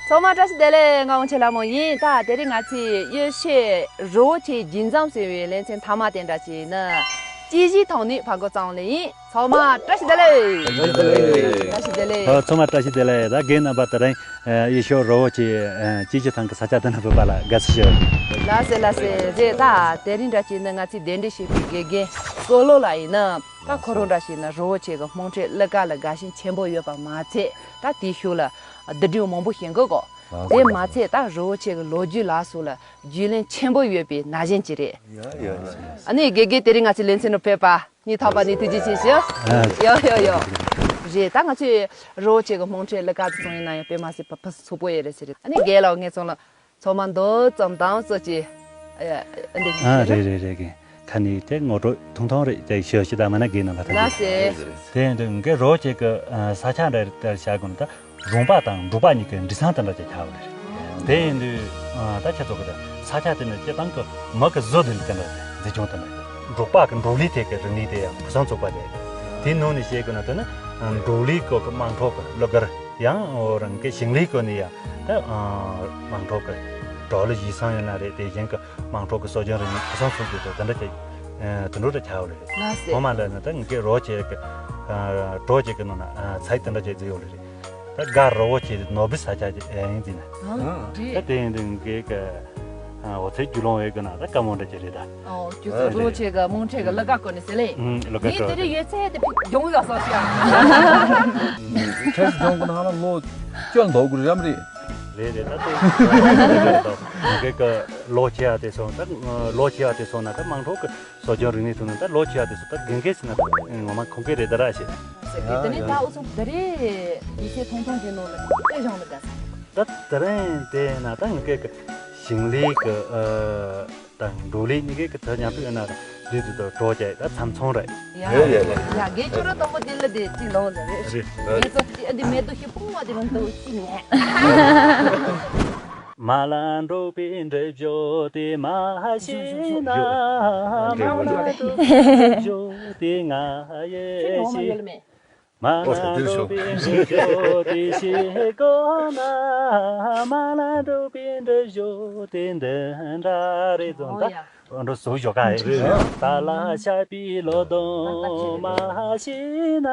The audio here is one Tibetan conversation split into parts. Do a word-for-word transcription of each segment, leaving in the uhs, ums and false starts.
ཚང་མ་བཀྲ་ཤིས་བདེ་ལེགས། ང་དབང་ཆེན་ལྷ་མོ་ཡིན། ད་དེ་རིང་ང་ཚོས་ཡེ་ཤེས་རི་བོ་ཆེ་རྒྱུན་འཛོམས་ཟེར་བའི་ལེ་ཚན་མཐའ་མ་དེ་འདྲ་ཅིག་ནི་སྐྱིད་གཤིས་ཐོག་ནས་ཕར་འགོ་བརྩམས་ལེ་ཡིན། ཚང་མ་བཀྲ་ཤིས་བདེ་ལེགས། བཀྲ་ཤིས་བདེ་ལེགས། བཀྲ་ཤིས་བདེ་ལེགས། ཨ། ཚང་མ་བཀྲ་ཤིས་བདེ་ལེགས། ད་རྒན་རྣམ་པ་དེ་རིང་ཡེ་ཤེས་རི་བོ་ཆེ་སྐྱིད་གཤིས་ཐང་གི་ས་ཆ་དེ་ན་བུད་པ་ལ་དགའ་བསུ་ཞུ། ལགས་སེ་ལགས་སེ། རེད། ད་དེ་རིང་འདྲ་ཅིག་ནི་ང་ཚོས་གདན་འདྲེན་བྱས་པའི་དགེ་རྒན་བསོད་བློ་ལགས་ཡིན་ན། ད་ཁོ་རང་འདྲ་ཞིག་ནི་རི་བོ་ཆེ་གི་རྨོངས་འཕྲེད་གླུ་གར་ལ་དགའ་ཞེན་ཆེན་པོ་ཡོད་པ་མ་ཚད། ད་དེའི་ཤུགས་ལ་བསྡུས་སྒྲིག་མང་པོ་ཤེས་གི་གོ། དེ་མ་ཚད་ད་རི་བོ་ཆེ་གི་ལོ་རྒྱུས་ལ་སོགས་ལ་རྒྱུས་ལོན་ཆེན་པོ་ཡོད་པའི་ན་གཞོན་ཅིག་རེད། ཡ་ཡ་ཡ། ཨ་ནི་དགེ་རྒན་དེ་རིང་ང་ཚོའི་ལེ་ཚན་ནང་ཕེབས་པ་སྙིང་ཐག་པ་ནས་ཐུགས་རྗེ་ཆེ་ཞུ། ཡོ་ཡོ་ཡོ། རེད། ད་ང་ཚོས་རི་བོ་ཆེ་གི་རྨོངས་འཕྲེད་གླུ་གར་དེ་ཚོ་ཡིན་ན་ཡང་དཔེ་མ་སྲིད་པ་ཕུན་སུམ་ཚོགས་པོ་ཡོད་རེད་ཟེར་རེད། ཨ་ནི་རྒན་ལགས་ངེད་ཚོ་ལ། ཚང་མ་མདོ་ཙམ་དང་སོགས་ཀྱི། ཨ། འདི་ཨ། རེད་རེད་རེད། རྒན་ཁ་ནས་དེ་ངོ་སྤྲོད་ཐུང་ཐུང་རེད། དེ་ཞུ་ཞུ་ད་མ་ན་རྒན་རྣམ་པ་ཐམས་ཅད། ལགས་སེ། དེ་ཡིན་དུས་ངས་རི་བོ་ཆེ་གི་ས་ཆ་འདྲ་རེད་ལྟར་བྱ་དགོས་ན། ད་རོང་པ་དང་འབྲོག་པ་གཉིས་ཀྱི་འབྲས་བཟང་དེ་འདྲ་ཅིག་ཆགས་པ་རེད། དེ་ཡིན་དུས་ད་ཁྱེད་ཚོ་གི་ས་ཆ་དེ་ནི་སྤྱིར་བཏང་གི་མི་གི་བཟོ་དེ་འདྲ་དེ་འདྲ་མཛེས་ལྗོངས་དེ་འདྲ། འབྲོག་པ་གི་འབྲོག་ལས་ཐད་ཀྱི་རིག་གནས་དེ་ཡང་ཕུན་སུམ་ཚོགས་པ་རེད། དེའི་ནང་ནས་བཤད་དགོས་ན་དེ་ནི་འབྲོག་ལས་སྐོར་གི་དམངས་ཁྲོད་ཀྱི་གླུ་གར། ཡང་འོ་རང་གི་ཞིང་ལས་སྐོར་ནས་ཡང་ད་དམངས་ཁྲོད་ཀྱི་བྲོ་གླུ་གཞས་བཟང་ཡིན་ན་རེད། དེ་བཞིན་གྱི་དམངས་ཁྲོད་ཀྱི་སྲོལ་རྒྱུན་རིག་གནས་ཕུན་སུམ་ཚོགས་པའི་དེ་འདྲ་ཅིག་དེ་འདྲ་ཅིག་ཆགས་ཡོད་རེད། ལགས་སེ། ངོ་མ་ལ་ནི་ད་ངེད་ཀྱི་རི་བོ་ཆེ་གི་བྲོ་ཅིག་གི་ནང་ན་ཚིག་དེ་འདྲ་ཅིག་བརྩིས་ཡོད་རེད། ད་ག་རི་བོ་ཆེ་ནོར་བུའི་ས་ཆ་ཅིག་ཡིན་ཟེར་ན། ཨང་། རེད། ད་དེ་ཡིན་དུས་ངེད་ཀྱི་འོ་ཚེ་རྒྱུ་ལོང་བའི་གི་ན་ད་དཀའ་མོ་འདྲ་ཅིག་རེད་ད། ཨོ། ཁྱོད་ཚོ་རི་བོ་ཆེ་གི་རྨོངས་འཕྲེད་གི་གླུ་གར་སྐོར་ནས་ཟེར་ལེ། ཨུམ། གླུ་གར་ངས་དེ་རིང་ཡོད་ཚད་དེ་སྦྱོང་ཡག་སོགས་ཤག་ཁྲེས་སྦྱོང་གི་ནང་ལ་ལོ་བཅོ་ལྔ་འདུག་རམ་རེད། རེད་རེད། ད་དེ་ངེད་ཀྱི་ལོ་ཆེ་བ་དེ་སོང་ད། ལོ་ཆེ་བ་དེ་སོང་ན་ད་དམངས་ཁྲོད་ཀྱི་སྲོལ་རྒྱུན་རིག་གནས་ཐོག་ནས་ད་ལོ་ཆེ་བ་དེ་སོང་ད་དགེ་རྒན་ཟེར་ན་ད་ངོ་མ་ཁོང་གི་རེད་ད་ར་ཞེས། ཟེར་གི། དེ་ནས་ད་འུ་ཚོ་འདི་རེད་ཡིག་ཚད་ཐུང་ཐུང་གི་ནང་ལ་དཔེ་སྦྱོང་ལ་དགའ་ས། ད་དེ་རིང་དེ་ན་ད་ངེད་ཀྱི་ཞིང་ལས་ཀྱི་ཨ། དང་འབྲོག་ལས་གཉིས་ཀའི་གི་དོན་མཉམ་དུ་ཡོད་ན་དང་དུས་དུས་དུ་གྲོགས་བཅས་ད་ཚམ་ཚོང་རེད། ཡ་ཡ་ཡ་ཡ། ཡ་རྒན་ཁྱོད་རང་དང་པོ་དེ་ལ་དེ་ཅི་ལོང་ལ་རེད། རེད། ངེད་ཚོ་ཅི་ཨ་འདི་མེ་ཏོག་ཤི་སྤུངས་བ་དེ་རང་དུ་ཅི་ཉན། མ་ལ་འགྲོགས་པའི་འདྲེ་བྱོ་དེ་མ་ཤི་ན། མ་ལ་འགྲོགས་པའི་འདྲེ་བྱོ་དེ་ང་ཡེ་ཤི། མ་ལ་འགྲོགས་པའི་འདྲེ་བྱོ་དེ་ཤི་དགོས་ན། མ་ལ་འགྲོགས་པའི་འདྲེ་བྱོ་དེ་འདི་འདྲ་རེད་ཙང་ད། འགྲོ་སུ་ཞོག་ག་ཡེ་ཤི། ད་ལ་ཤ་པི་ལོ་དོང་མ་ཤི་ན།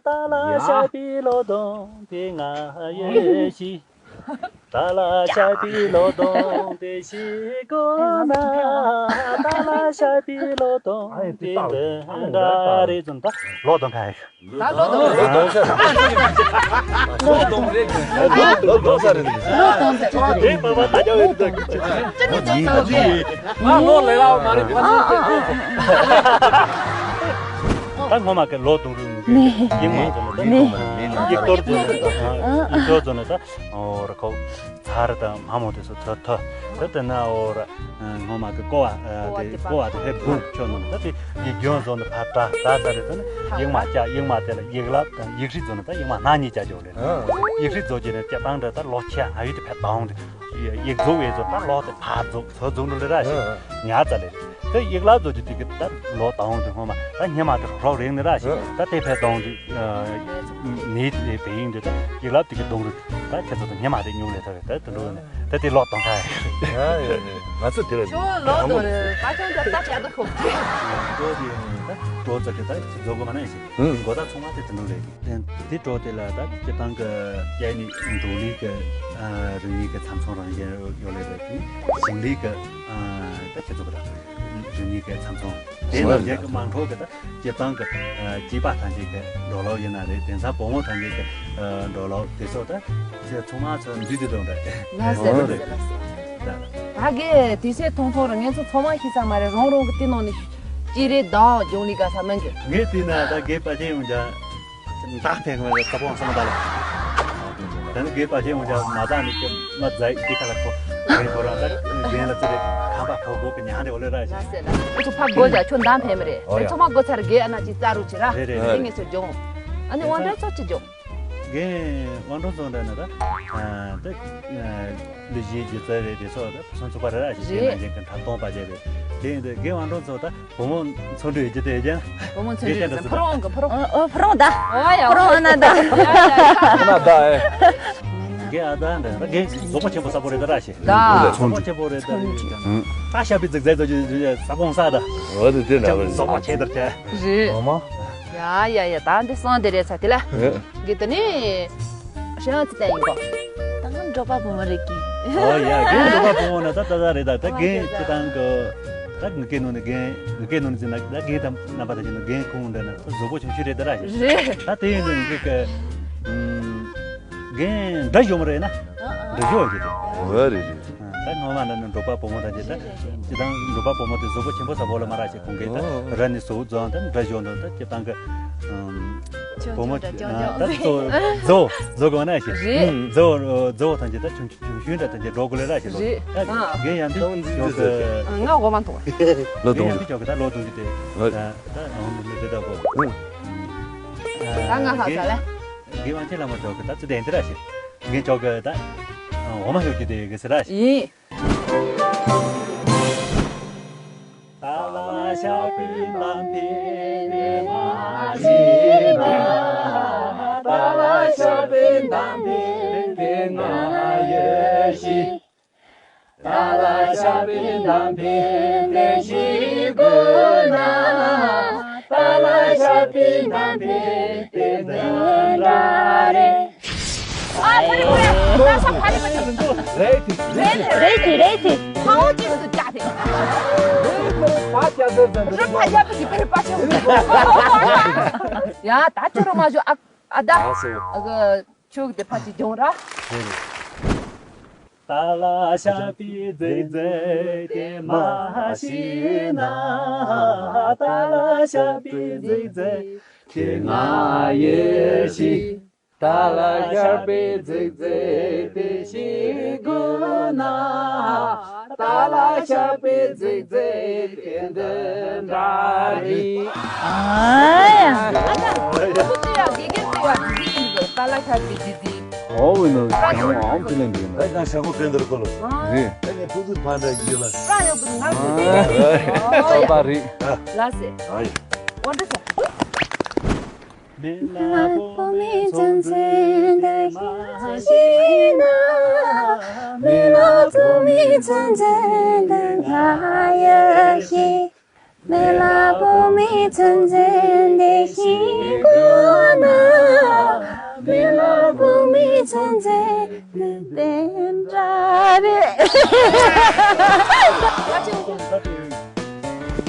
ད་ལ་ཤ་པི་ལོ་དོང་དེ་ང་ཡེ་ཤི། ད་ལ་ཤ་པི་ལོ་དོང་དེ་ཤི་དགོས་ན། ད་ལ་ཤ་པི་ལོ་དོང་དེ་འདི་འདྲ་རེད་ཙང་ད་ལོ་དོང་ག་ཡེ་ཤི། ད་ལོ་དོང་། ལོ་དོང་ཤ། ལོ་དོང་རེད། ལོ་དོང་ཤ་རེད། ལོ་དོང་ཤ་རེད། དེ་པ་པ་ད་ཡོད་རེད། ང་ལོ་ལས་ལ་མ་རེད། ད་ངོ་མ་གི་ལོ་དོང་རུ་ཡིག་མ་ཙམ་ལ་ཡིག་གཏོར་ཙམ་ལ་ཡིག་གཏོར་ཙམ་ལ་ད་འོ་ར་ཁོ། ཚར་དང་མ་མོ་དེ་ཚོ་ཐོ་ཐོ། དེ་ལྟ་ན་འོ་ར་ངོ་མ་གི་ཀོ་བ་དེ་ཀོ་བ་དེ་ཧེ་བུ་ཆོ་ནོ་ད་དེ་ཡིག་རྒྱུན་བཟོ་ནི་ཕ་ཏྲ་ད་ད་རེད། དེ་ནི་ཡིག་མ་བཅའ་ཡིག་མ་དེ་ལ་ཡིག་ལབ་དང་ཡིག་ཧྲི་བཟོ་ནི་ད་ཡིག་མ་སྣ་གཉིས་བཅའ་འཇོག་ལེ། ཡིག་ཧྲི་བཟོ་རྒྱུ་ནི་སྤྱིར་བཏང་འདྲ་ད་ལོ་ཆེ་ང་ཡུལ་དེ་ཕེབས་དང་དེ་ཡིག་རྫོགས་ཡས་རྫོགས་ད་ལོ་དེ་ཕ་རྫོགས་ཚོ་རྫོགས་འགྲོ་ལེ་ར་ཞིག་ཉ་ཙ་ལེ། དེ་ཡིག་ལ་བཟོ་རྒྱུ་དེ་གི་ད་ལོ་དང་དེ་སྔོན་མ་ད་སྙེ་མ་དེ་རོག་རེག་ནི་ར་ཞིག་ད་དེ་ཕེབས་དང་དེ་ནི་དེ་བེ་ཡིན་དེ་ད་ཡིག་ལ་དེ་གི་གདོང་རུ། ད་ཁྱེད་ཚོ་དང་སྙེ་མ་རེ་ཉུང་ལས་ཐོག་རེད། ད་དུ་འགྲོ་ནས་ད་དེ་ལོག་གཏོང་ཁ་ཡ་ཡ་ཡ། ང་ཚོ་དེ་ལ་ཁྱོད་ལོག་དོ་རེད། ད་ཁྱོད་ད་ལྟ་ཁྱེད་ད་ཁོ་ཁྱེད་འགྲོ་དེ་ད་འགྲོ་ཙག་གི་ད་ཁྱེད་འགྲོ་གི་མ་ནས་ཞིག་ཧུམ། མགོ་ད་ཚོང་བ་དེ་དུ་འགྲོ་རེད། དེ་འགྲོ་དེ་ལ་ད་སྤྱིར་བཏང་གི་སྐྱེ་ནི་འགྲོ་ལི་གི་རིག་གནས་གི་ཚམ་ཚོང་རང་བཞིན་ཡོད་ལས་རེད། དེ་ཞིང་ལི་གི་ད་ཁྱེད་ཚོ་གི་ད་རིག་གནས་གི་ཚམ་ཚོང་དེ་ནང་བཞིན་གི་མང་ཁྲོ་གི་ད། སྤྱིར་བཏང་གི་ཨ་སྐྱེས་པ་ཐམས་ཅད་ཀྱི་འགྲོ་ལོག་ཡིན་ན་རེད། དེང་སང་བུ་མོ་ཐམས་ཅད་ཀྱི་ཨ་འགྲོ་ལོག་དེ་སོགས་ད་ཚེ་ཚང་མ་ཚོ་འདུས་དེ་དང་འདྲ། ལགས་སེ་ལགས་སེ་ལགས་སེ། ད་གི་དུས་ཚོད་ཐུང་ཐུང་རུ་ངེད་ཚོ་ཚང་མ་ཤི་ས་མ་རེད། རང་རང་གི་དེ་ནང་ནས་ཅི་རེད་དང་སྦྱོང་ལི་ག་ས་མིན་གི། ངས་བལྟས་ན་ད་རྒན་པ་ཅན་ཡོང་ཀྱང་མདའ་འཕེན་གི་མ་རེད། ས་བོན་ས་མ་ད་ལ། ད་ནི་རྒན་པ་ཅན་ཡོང་ཀྱང་མ་ད་ནི་ཀྱི་མ་ཛའི་དེ་ཁ་ལ་ཁོ་རྒན་ཁོ་རང་ད་རྒན་ལ་ཚེ་རེད། ཁམས་པ་ཁོ་གོ་གི་ཉག་འདྲེ་འོ་ལེ་ར་ཞིག་ལགས་སེ་ལགས་སེ། ཁྱོད་ཕ་གོ་ཇ་ཁྱོད་མདའ་འཕེན་མི་རེད། ཨོ་ཡ། ཁྱོད་མ་གོ་ཚར་རྒན་ཨ་ན་ཅིག་རྩ་རུ་ཅི་ར། རེད་རེད་རེད། དེ་ངས་ཚོ་སྦྱོང་། ཨ་ནི་དབང་གྲགས་ཚོ་ཅི་སྦྱོང་། རྒན་དབང་གྲགས་ཚོ་འདྲ་ན་ད་ད་ལུས་ཤེས་སྒྱུ་རྩལ་རེད། དེ་ཚོ་ད་ཕུན་སུམ་ཚོགས་པ་རེད་ར་ཞིག་རྒན་རེད། ན་རྒན་གི་འཁྲབ་སྟོན་པ་བྱས་རེད། དེ་ཡིན་དུས་རྒན་དབང་གྲགས་ཚོ་ད་བུ་མོ་འཚོ་འདུས་ཡོད་ཀྱི་དེ་ཡོད་ཀྱང་། བུ་མོ་འཚོ་འདུས་ཡོད་ཀྱང་ཕུ་རོང་གི་ཕུ་རོང་། ཨོ་ཨོ་ཕུ་རོང་ད། ཨོ་ཡ་ཕུ་རོང་ཨ་ན་ད། ཡ་ཡ་ཡ། ཨ་ན་ད་ཨེ། མེད་ན་ རྒན་ཨ་ད་འདྲ་རྒན་རྫོགས་པ་ཆེན་པོ་ས་པོ་རེད་ད་ར་ཞེ། ད་རྫོགས་པ་ཆེན་པོ་རེད་ད་རེད་ད། ད་ཤ་པི་ཛིག་ཛེ་ཛོ་ཅི་ས་པོང་ས་ད། འོ་དེ་དེ་འདྲ་བ་རྫོགས་པ་ཆེ་དར་ཆེ། རེད། ཨོ་མ། ཡ་ཡ་ཡ་ད་འདི་སང་དེ་རེད་ཚ་དེ་ལ། རེད། གི་དེ་ནི་ཤེས་ཡོན་ཚི་ལྟ་ཡིན་གོ། ད་ང་འབྲོག་པ་བུ་མོ་རེད་གི། ཨོ་ཡ་རྒན་འབྲོག་པ་བུ་མོ་ན་ད་ད་ད་རེད་ད་ད་རྒན་ཅི་དང་གི། ད་ངི་ཀའི་ནང་ནས་རྒན་ངི་ཀའི་ནང་ནས་ཟིན་ན་ད་རྒན་དང་རྣམ་པ་ད་ཅི་ན་རྒན་ཁོང་འདྲ་ན་ད་རྫོགས་པ་ཆུང་ཆུང་རེད་ད་ར་ཞེ། རེད། ད་དེ་ཡིན་དུས་ངི་ཀའི་གི། འདྲ་ཞོག་མ་རེད་ན། འདྲ་ཞོག་ཅིག་རེད། འོ་རེད་རེད། ད་ངོ་མ་ན་ནི་འབྲོག་པ་བུ་མོ་དང་ཅི་ད། ཅི་དང་འབྲོག་པ་བུ་མོ་དེ་གཟུགས་པོ་ཆེན་པོ་ས་བོ་ལ་མ་རག་ཅིག་ཁོང་གིས་ད་ར་ནི་གཟུགས་རྫོང་དང་འདྲ་ཞོག་འདུག་ད་ཅི་དང་གི། བུ་མོ་ད་གཙོ་བོ་གཙོ་བོ་གཙོ་བོ་གོ་ན་ཞིག་རེད། གཙོ་བོ་གཙོ་བོ་དང་ཅི་ད་ཆུང་ཆུང་ཤུན་འདྲ་དང་ཅི་འགྲོ་དགོས་ལེ་ར་ཞིག་ལོ། རེད། ད་རྒན་ཡང་དུ་ཞོག་གི། ང་འོ་མ་འཐུང་བ། ལོ་རྒན་ཡང་དུ་ཞོག་གི་ད་ལོ་གཏོང་གི་དེ། ད་ད་འོ་མི་མི་དེ་ད་གོ། ད་ང་ཧ་ས་ལེ། རྒན་དབང་ཆེན་ལྷ་མོ་ཞོག་གི་ད་ཚུ་དེ་འདི་ར་ཞིག་རྒན་ཅོག་གི་ད། འོ་མ་ཞོག་གི་དེ་གི་སི་ར་ཞིག་ཡིན། ཏཱ་ལ་ཤ་པི་ཏམ་པི་དེ་མ་ཤི་ན། ཏཱ་ལ་ཤ་པི་ཏམ་པི་དེ་ང་ཡེ་ཤི། ཏཱ་ལ་ཤ་པི་ཏམ་པི་དེ་ཤི་དགོས་ན། ཏཱ་ལ་ཤ་པི་ཏམ་པི་དེ་འདི་འདྲ་རེད། ཨ་ཁོ་རེ་ཁོ་རེ། ད་ས་ཕ་རི་པ་ཅིག་རེད་དེ། རེད་དེ་རེད་དེ། ཕ་འོ་ཅིག་ཏུ་བཅག་དེ། རུ་ཕ་ཡ་པི་ཅིག་པེ་རི་པ་ཅིག་ཡ་ད་ཅི་རུ་མ་ཞུ་ཨ་ཨ་ད། ཨ་གི་ཆུ་གི་དེ་ཕ་ཅིག་ལྗོངས་ར། ཏཱ་ལ་ཤ་པི་ཛེ་ཛེ་དེ་མ་ཤི་ན། ཏཱ་ལ་ཤ་པི་ཛེ་ཛེ་དེ་ང་ཡེ་ཤི། ཏཱ་ལ་ཤ་པི་ཛིག་ཛིག་དེ་ཤི་དགོས་ན། ཏཱ་ལ་ཤ་པི་ཛིག་ཛིག་དེ་འདི་འདྲ་རེད། ཨ་ཡ། ཨ་ན། ཁོ་ཚོ་ཡ་དགེ་རྒན་ཚོ་ཡ་ཛིག་ཛིག་ཏཱ་ལ་ཤ་པི་ཛིག་ཛིག་ཨོ་ཝེ་ནོ་ཁྱོད་ཨམ་ཁུ་ལེན་འདུག་ན། ད་ཡང་ཤ་ཁོ་ཀེན་དར་ཁོ་ལོ། རེད། ཨ་ནི་ཕུ་ཚུ་ཕ་འདྲ་གི་ལ། ཨ་ཡོ་བུ་ང་ཚོ་དེ། ཨ་ཡ། ཨ་ཡ། ལ་སེ། ཨ་ཡ། ཨོ་འདྲ་སེ། མི་ལ་བུ་མོའི་ཚོད་འཛིན་དེ་མ་ཤེས་ན། མི་ལ་བུ་མོའི་ཚོད་འཛིན་དེ་ང་ཡང་ཤེས། མི་ལ་བུ་མོའི་ཚོད་འཛིན་དེ་ཤེས་དགོས་ན། མི་ལ་བུ་མོའི་ཚོད་འཛིན་དེ་དེ་འདྲ་རེད།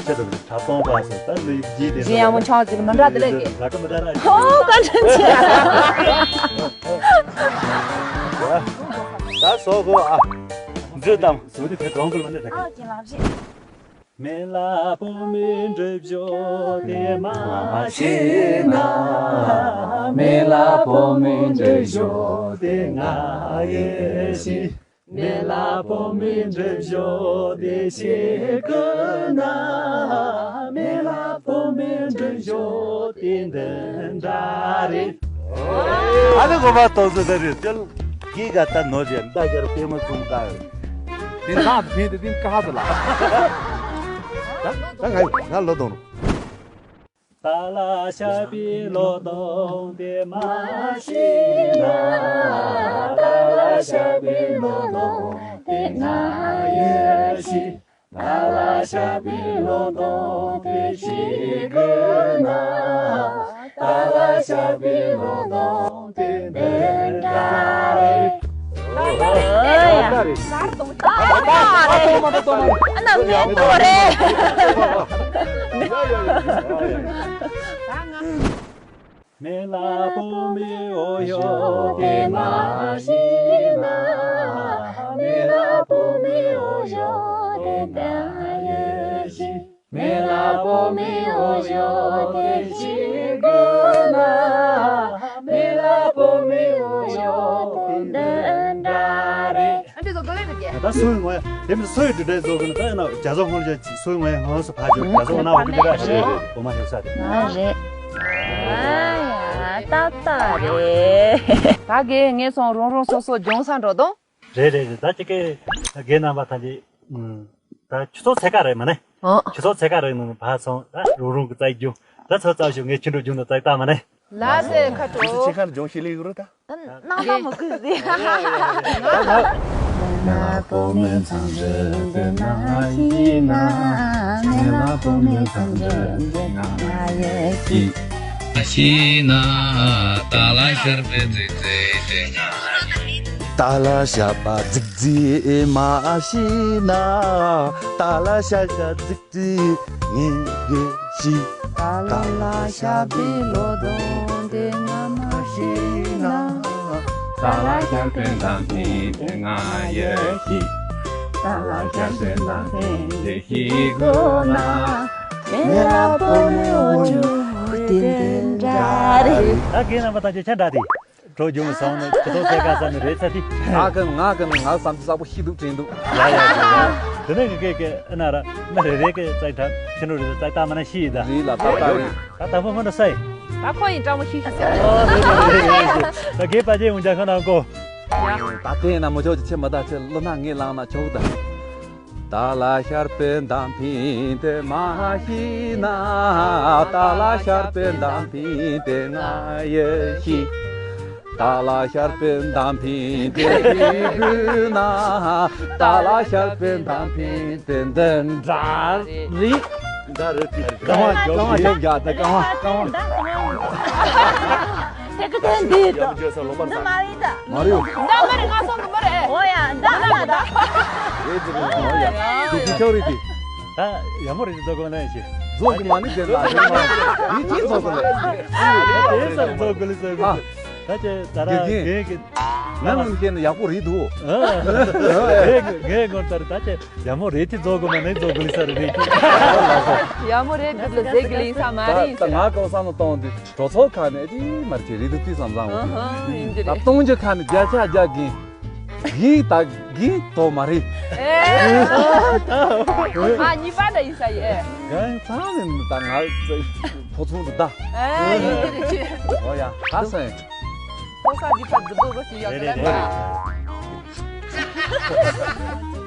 ཁྱེད་ཚོ་གྲྭ་པང་པ་སོ་ད་ལུས་རྗེས་དེ་གཞན་ཡང་མོ་ཆང་ཟིག་མི་འདྲ་དེ་ལས་ཀྱི། ལ་ཀ་མི་འདྲ་ར། ཧོ་བཀའ་དྲིན་ཆེ། ད་སོ་གོ་ཨ། འདྲི་དང་། སོ་དེ་ཕེ་གང་གི་ལོ་ནས་ད་གི། མི་ལ་བུ་མོའི་འདྲི་བྱོ་དེ་མ་ཤེས་ན། མི་ལ་བུ་མོའི་འདྲི་བྱོ་དེ་ང་ཡེ་ཤེས། མི་ལ་བུ་མོའི་འདྲི་བྱོ་དེ་ཤེས་དགོས་ན། མི་ལ་བུ་མོའི་འདྲི་བྱོ་དེ་འདི་འདྲ་རེད། ཨ་ནི་གོ་མ་ཏོག་ཙེ་ད་རེད་ཅལ་གི་ག་ད་ནོ་ཅན་ད་གར་པེ་མ་ཙུམ་ཀ་ཡོད། དེ་ད་དེ་དེ་དེ་ཀ་ཧ་ད་ལ། ད་ད་ང་ང་ལོ་དོང་། ཏཱ་ལ་ཤ་པི་ལོ་ཏོང་དེ་མ་ཤི་ན། ཏཱ་ལ་ཤ་པི་ལོ་ཏོང་དེ་ང་ཡེ་ཤི། ཏཱ་ལ་ཤ་པི་ལོ་ཏོང་དེ་ཤི་དགོས་ན། ཏཱ་ལ་ཤ་པི་ལོ་ཏོང་དེ་འདི་འདྲ་རེད། ཨ་ན་མེད་པོ་རེད། མི་ལ་བུ་མོའི་འོ་ཡོ་དེ་མ་ཤི་ན། མི་ལ་བུ་མོའི་འོ་ཡོ་དེ་འདི་ཡེ་ཤི། མི་ལ་བུ་མོའི་འོ་ཡོ་དེ་ཤི་དགོས་ན། མི་ལ་བུ་མོའི་འོ་ཡོ་དེ་འདི་འདྲ་རེད། ཨ་འདི་ཚོ་ག་ལེ་རེད་ཀྱི། ད་སོའི་ངོས་དེ་མི་སོའི་འདི་འདྲའི་བཟོ་གི་ན་ད་ཡིན་ན་རྒྱ་བཟོ་ཧོང་རྒྱ་སོའི་ངོས་ཧོང་སུ་ཕ་ཇོ་རྒྱ་བཟོ་ན་འོ་གི་འདི་ར་ཞེས་འོ་མ་ཞུ་ས་རེད། ཨ་རེད། ཨ་ཡ་ཏག་ཏག་རེད། ད་གི་ངས་སོང་རོང་རོང་སོ་སོ་ལྗོངས་ས་འགྲོ་དོ། རེད་རེད་རེད། ད་ཅི་གི་རྒན་རྣམ་པ་ཐམས་ཅད་ད་ཆུ་ཚོད་ཚད་ཀ་རེད་མ་ནི། ཨོ། ཆུ་ཚོད་ཚད་ཀ་རེད་ནི་ཕ་སོང་ད་རོང་རོང་གི་རྩ་རྒྱུ་ད་ཚོད་ཙམ་ཞུ་ངས་ཆུ་འགྲོ་རྒྱུ་ནི་རྩ་ཏག་མ་ནི། ལ་སེ་ཁ་དྲོ། ཆེ་ཁར་ལྗོངས་ཤིག་ལེགས་རོ་ད། ནང་ནང་མ་གུས་ཟེ། ན་པོ་མེ་ཚང་རེ་དེ་ན་ཤི་ན། མེ་ལ་པོ་མེ་ཚང་རེ་དེ་ན་ཡེ་ཤི། ཤི་ན། ཏ་ལ་ཤར་པེ་ཛི་ཛི་དེ་ང་། ཏ་ལ་ཤ་པ་ཛིག་ཛི་མ་ཤི་ན། ཏ་ལ་ཤ་ཤ་ཛིག་ཙི་ངེ་གེ་ཤི། ཏ་ལ་ཤ་བི་ལོ་དོན་དེ་ང་མ་ཤི་ན། ཏ་ལ་ཤ་པེ་དང་ཕི་དེ་ང་ཡེ་ཤི། ཏ་ལ་ཤ་པེ་དང་ཕི་དེ་ཤི་གོ་ན། མེ་ལ་པོ་མེ་འོ་ཅུ་དེ་དེ་འདྲ་རེད། ད་རྒན་རྣམ་པ་ཐམས་ཅད་ཆ་འདྲ་དེ། གྲོ་རྒྱུང་སོང་ནས་ཁྱི་ཐོག་ཚད་ག་ས་ནས་རེད་ཚ་དེ། ང་གི་ང་གི་ང་བསམ་ཚུལ་གསལ་པོ་ཤེས་འདུག་དྲན་འདུག་ཡ་ཡ་ཡ་ཡ། དེ་ནས་ངི་སྐད་ཀྱི་ཨ་ན་ར་མི་རེ་རེ་གི་རྩ་ཁྲ་ཁྱི་ནོར་རེ་རྩ་ཏག་མ་ན་ཤི་ཡི་ད། རེད་ལ་ཏག་ཏག་རེད། ད་དང་པོ་མི་འདྲ་ས་ཡི། ད་ཁོ་ཡི་སྤྲང་མོ་ཤི་ཤི་ཟེར། ཨོ་རེད་རེད་རེད་རེད། ད་རྒན་པ་ཅན་འུན་ཅག་ཁོ་ན་གོ། ད་དེ་ན་མོ་ཅོག་ཅི་ཆེ་མ་ད་ཆེ་ལོ་ན་ངེ་ལང་ན་ཆོག་ད། ཏ་ལ་ཤར་པེ་དང་ཕི་དེ་མ་ཤི་ན། ཏ་ལ་ཤར་པེ་དང་ཕི་དེ་ང་ཡེ་ཤི། ཏ་ལ་ཤར་པེ་དང་ཕི་དེ་ཤི་གུ་ན། ཏ་ལ་ཤར་པེ་དང་ཕི་དེ་འདི་འདྲ་རི། འདྲ་རི་ཏི་རྐང་བ་རྐང་བ་ཞོག་རྒྱག་ད་རྐང་བ་རྐང་བ། དེ་གི་དེ་འདི་ཡ་མོ་ཇོ་ས་ལོ་པར་ས། མ་རེད་ད། མ་རེད། ད་མ་རེད་ང་སོང་གི་མ་རེད། ཨོ་ཡ་ད་ང་ད། རེད་ཅེ་རེད་ཨོ་ཡ། དེ་ཅི་ཆོག་རེད་དེ། ད་ཡ་མོ་རེད་ཅེ་རྫོགས་གི་མ་ནས་ཤི། རྫོགས་གི་མ་ནི་དེ་ད་རེད་མ་རེད་ཅི་རྫོགས་གི་ལས། དེ་ས་རྫོགས་གི་ལས་ཟེར་གི། ད་ཅེ་ད་ར་དགེ་རྒན་གི། ང་ལ་མཁྱེན་ན་ཡག་པོ་རེད་འདུག་ཨ། ངས་ངས་ངོ་ལྟར་ད་ཅེ་ཡ་མོ་རེད་ཅེ་རྫོགས་གི་མ་ནས་རྫོགས་གི་ལས་ས་རེད་རེད་ཅེ། ཡ་མོ་རེད་འདུག་ལ་ཟེར་གི་ལས་ས་མ་རེད་ད་ད་ཟེར། ང་གང་བསམ་བློ་གཏོང་དུས། གྲོས་ཚོགས་ཁག་ནས་ཨེ་ཅི་མར་ཅི་རེད་འདུག་དུས་བསམ་བཟང་བ། ཨ་ཧ་ཡིན་གྱི་ད་རེད། སྟོང་ཆ་ཁག་ནས་བརྒྱ་ཆ་བརྒྱ་གིན། གིན་ད་གིན་དོ་མ་རེད། ཨེ། ང་གཉིས་པ་འདྲ་ཡིན་ས་ཡིན་ཨེ། གང་ཚང་ནས་ད་ང་ཕོ་ཚོང་དུ་ད། ཨེ་ཡིན་གྱི་རེད་ཅི། ཨོ་ཡ་ད་སོང་ཡིན། ཕོ་ས་འདི་ཕ་འདི་པོ་གོ་ཞིག་ཡོད་རེད་རེད་རེད།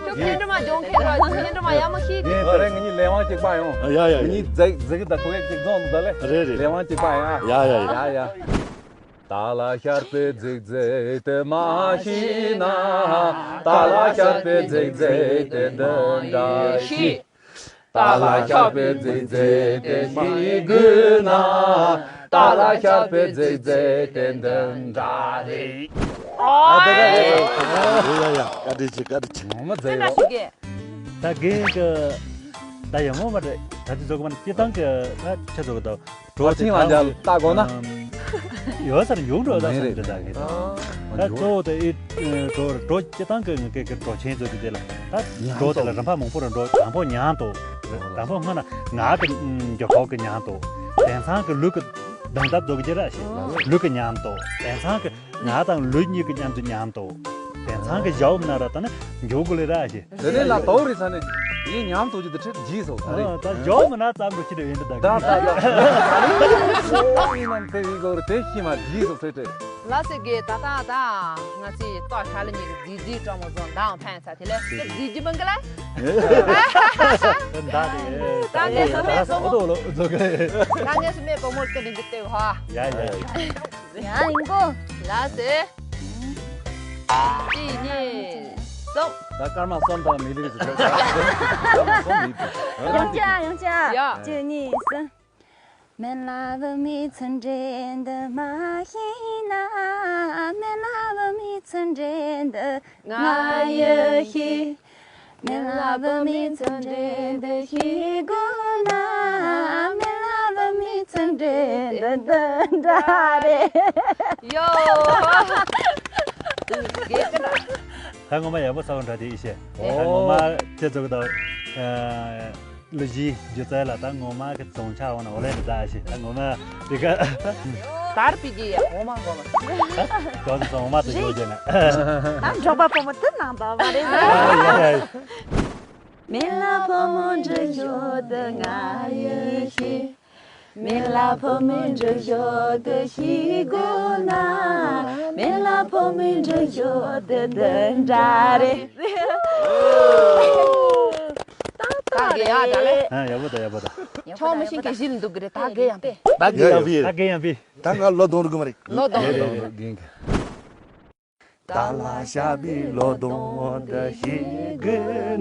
ཁྱོད་ཁེ་འདྲ་མ་ལྗོངས་ཁེ་འདྲ་ཁེ་འདྲ་མ་ཡག་མོ་ཤེས་ངས་དེ་རིང་ངེད་གཉིས་ལས་དབང་གཅིག་པ་ཡོང་། ཡ་ཡ་ཡ། ངེད་གཉིས་རྫིག་རྫིག་དང་ཁོ་གེ་གཅིག་རྫོང་དུ་ད་ལེ། རེད་རེད། ལས་དབང་གཅིག་པ་ཡ། ཡ་ཡ་ཡ། ཡ་ཡ། ཏ་ལ་ཤར་པེ་རྫིག་རྫིག་དེ་མ་ཤི་ན། ཏ་ལ་ཤར་པེ་རྫིག་རྫིག་དེ་འདི་འདྲ་ཤི། ཏ་ལ་ཤར་པེ་རྫིག་རྫིག་དེ་ཤི་དགོས་ན། ཏ་ལ་ཤར་པེ་རྫིག་རྫིག་དེ་འདི་འདྲ་རེད། ཨ་དེ་ག་རེད། ཡ་ཡ་ཡ། བཀའ་དྲིན་ཆེ་བཀའ་དྲིན་ཆེ། ངོ་མ་ཙེ་ཡོད། ད་རྒན་གྱི་ད་ཡ་མོ་མ་རེད། ད་ཅི་ཚོགས་མ་རེད། སྤྱི་བཏང་གི་ད་ཆ་ཚོགས་ད་གྲོ་ཆིང་ལ་འཇལ་ལྟ་དགོས་ན། ཡོད་སར་ཡོང་འགྲོ་ད་མེད་རེད། སར་འགྲོ་ད་གི་ད། ད་གཙོ་བོ་དེ་ཨི་གྲོ་གྲོ་སྤྱི་བཏང་གི་ངི་གི་གྲོ་ཆེན་ཚོ་དེ་དེ་ལ་ད་གྲོ་དེ་ལ་རིམ་པ་མང་པོ་ར་འགྲོ། དང་པོ་ཉམས་ཏོ། དང་པོ་སྔོན་ན་ང་གི་མགྱོགས་ཁོག་གི་ཉམས་ཏོ། དེང་སང་གི་ལུག་གི་གདོང་འདབ་རྫོགས་གི་ར་ཞིག་ལུག་གི་ཉམས་ཏོ། དེང་སང་གི་ང་དང་ལུས་གཉིས་ཀྱི་མཉམ་དུ་མཉམ་དུ། དེང་སང་གི་ཞའོ་མི་ན་ར་ད་ནི་འཇུག་གི་ལེ་ར་ཞེ། དེ་ནས་ལ་དོ་རི་ས་ནས་ངས་ཉམས་དུ་ཅི་དེ་ཁྲིད་རྗེས་སོ་ད་རེད། ད་ཞའོ་མི་ན་ཙམ་དུ་ཁྱི་དེ་ཡིན་དུ་ད་ད་ད་ད་ཡིན་ནམ་དེ་ཡིན་གོ་རེད། དེ་ཤི་མ་རྗེས་སོ་ཟེར་ཏེ། ལ་སེ་གེ་ད་ད་ད་ང་ཚོའི་ཏོ་ཤ་ལ་ཉིད་ཀྱི་རྫི་རྫི་ཀྲོ་མོ་བཟོ་འདང་ཕན་ས་དེ་ལས་རྫི་རྫི་མང་གི་ལ། ད་ད་ད་ངས་སུ་མེད་པོ་མོ་ད་ངས་སུ་མེད་པོ་མོ་ལ་ཏོ་ལིང་གི་ཏེ་ཧ། ཡ་ཡ་ཡ། ཡ་ཡིན་གོ། ལ་སེ། གཅིག་གཉིས་གསུམ། ད་སྐར་མ་གསུམ་དང་མི་ལི་རི་ཟེར་གོ། ཡོང་ཅག་ཡོང་ཅག་ཡ། གཅིག་གཉིས་གསུམ། མེ་ལ་བུ་མི་ཚུན་འདྲེ་འདི་མ་ཤེས་ན། མེ་ལ་བུ་མི་ཚུན་འདྲེ་འདི་ང་ཡི་ཤེས། མེ་ལ་བུ་མི་ཚུན་འདྲེ་འདི་ཤེས་དགོས་ན། མེ་ལ་བུ་མི་ཚུན་འདྲེ་འདི་འདི་འདྲ་རེད། ཡོ། དགེ་ཀ་ན། ད་ངོ་མ་ཡག་པོ་ས་བོ་འདྲ་དེ་ཨི་ཤེ། ད་ངོ་མ་ཁྱེད་ཚོ་གི་ད། ལུ་ཞི་རྒྱུ་རྩལ་ལ་ད་ངོ་མ་གི་རྫོང་ཆ་འོ་ན་འོ་ལེ་འདི་ད་ཨི་ཤེ། ད་ངོ་མ་དེ་ག་དར་པི་གི་ཡ་འོ་མ་འོ་མ། ད་ཚོ་འོ་མ་དུ་ཡོད་ཀྱི་ན། ད་འབྲོག་པ་ཕོ་མོ་དུ་ནང་པ་མ་རེད། མེ་ལ་ཕོ་མོ་འདྲི་ཤོག་དུ་ང་ཡི་ཤི། མེ་ལ་ཕོ་མོ་འདྲི་ཤོག་དུ་ཤི་དགོས་ན། མེ་ལ་ཕོ་མོ་འདྲི་ཤོག་དུ་དུ་འདྲ་རེད། ད་གི་ཡ་ད་ལེ། ཨ་ཡག་པོ་ད་ཡག་པོ་ད། ཆང་མི་ཤིང་གི་གཞི་ལ་འདུག་གི་རེད། ད་རྒན་ཡང་པས། ད་རྒན་ཡང་པས། ད་རྒན་ཡང་པས། ད་ང་ལོ་གདོང་རུ་གི་མ་རེད། ལོ་གདོང་རུ། རེད་རེད་རེད། རྒན་གི། ད་ལ་ཤ་བི་ལོ་གདོང་དུ་ཤི་གི་ན།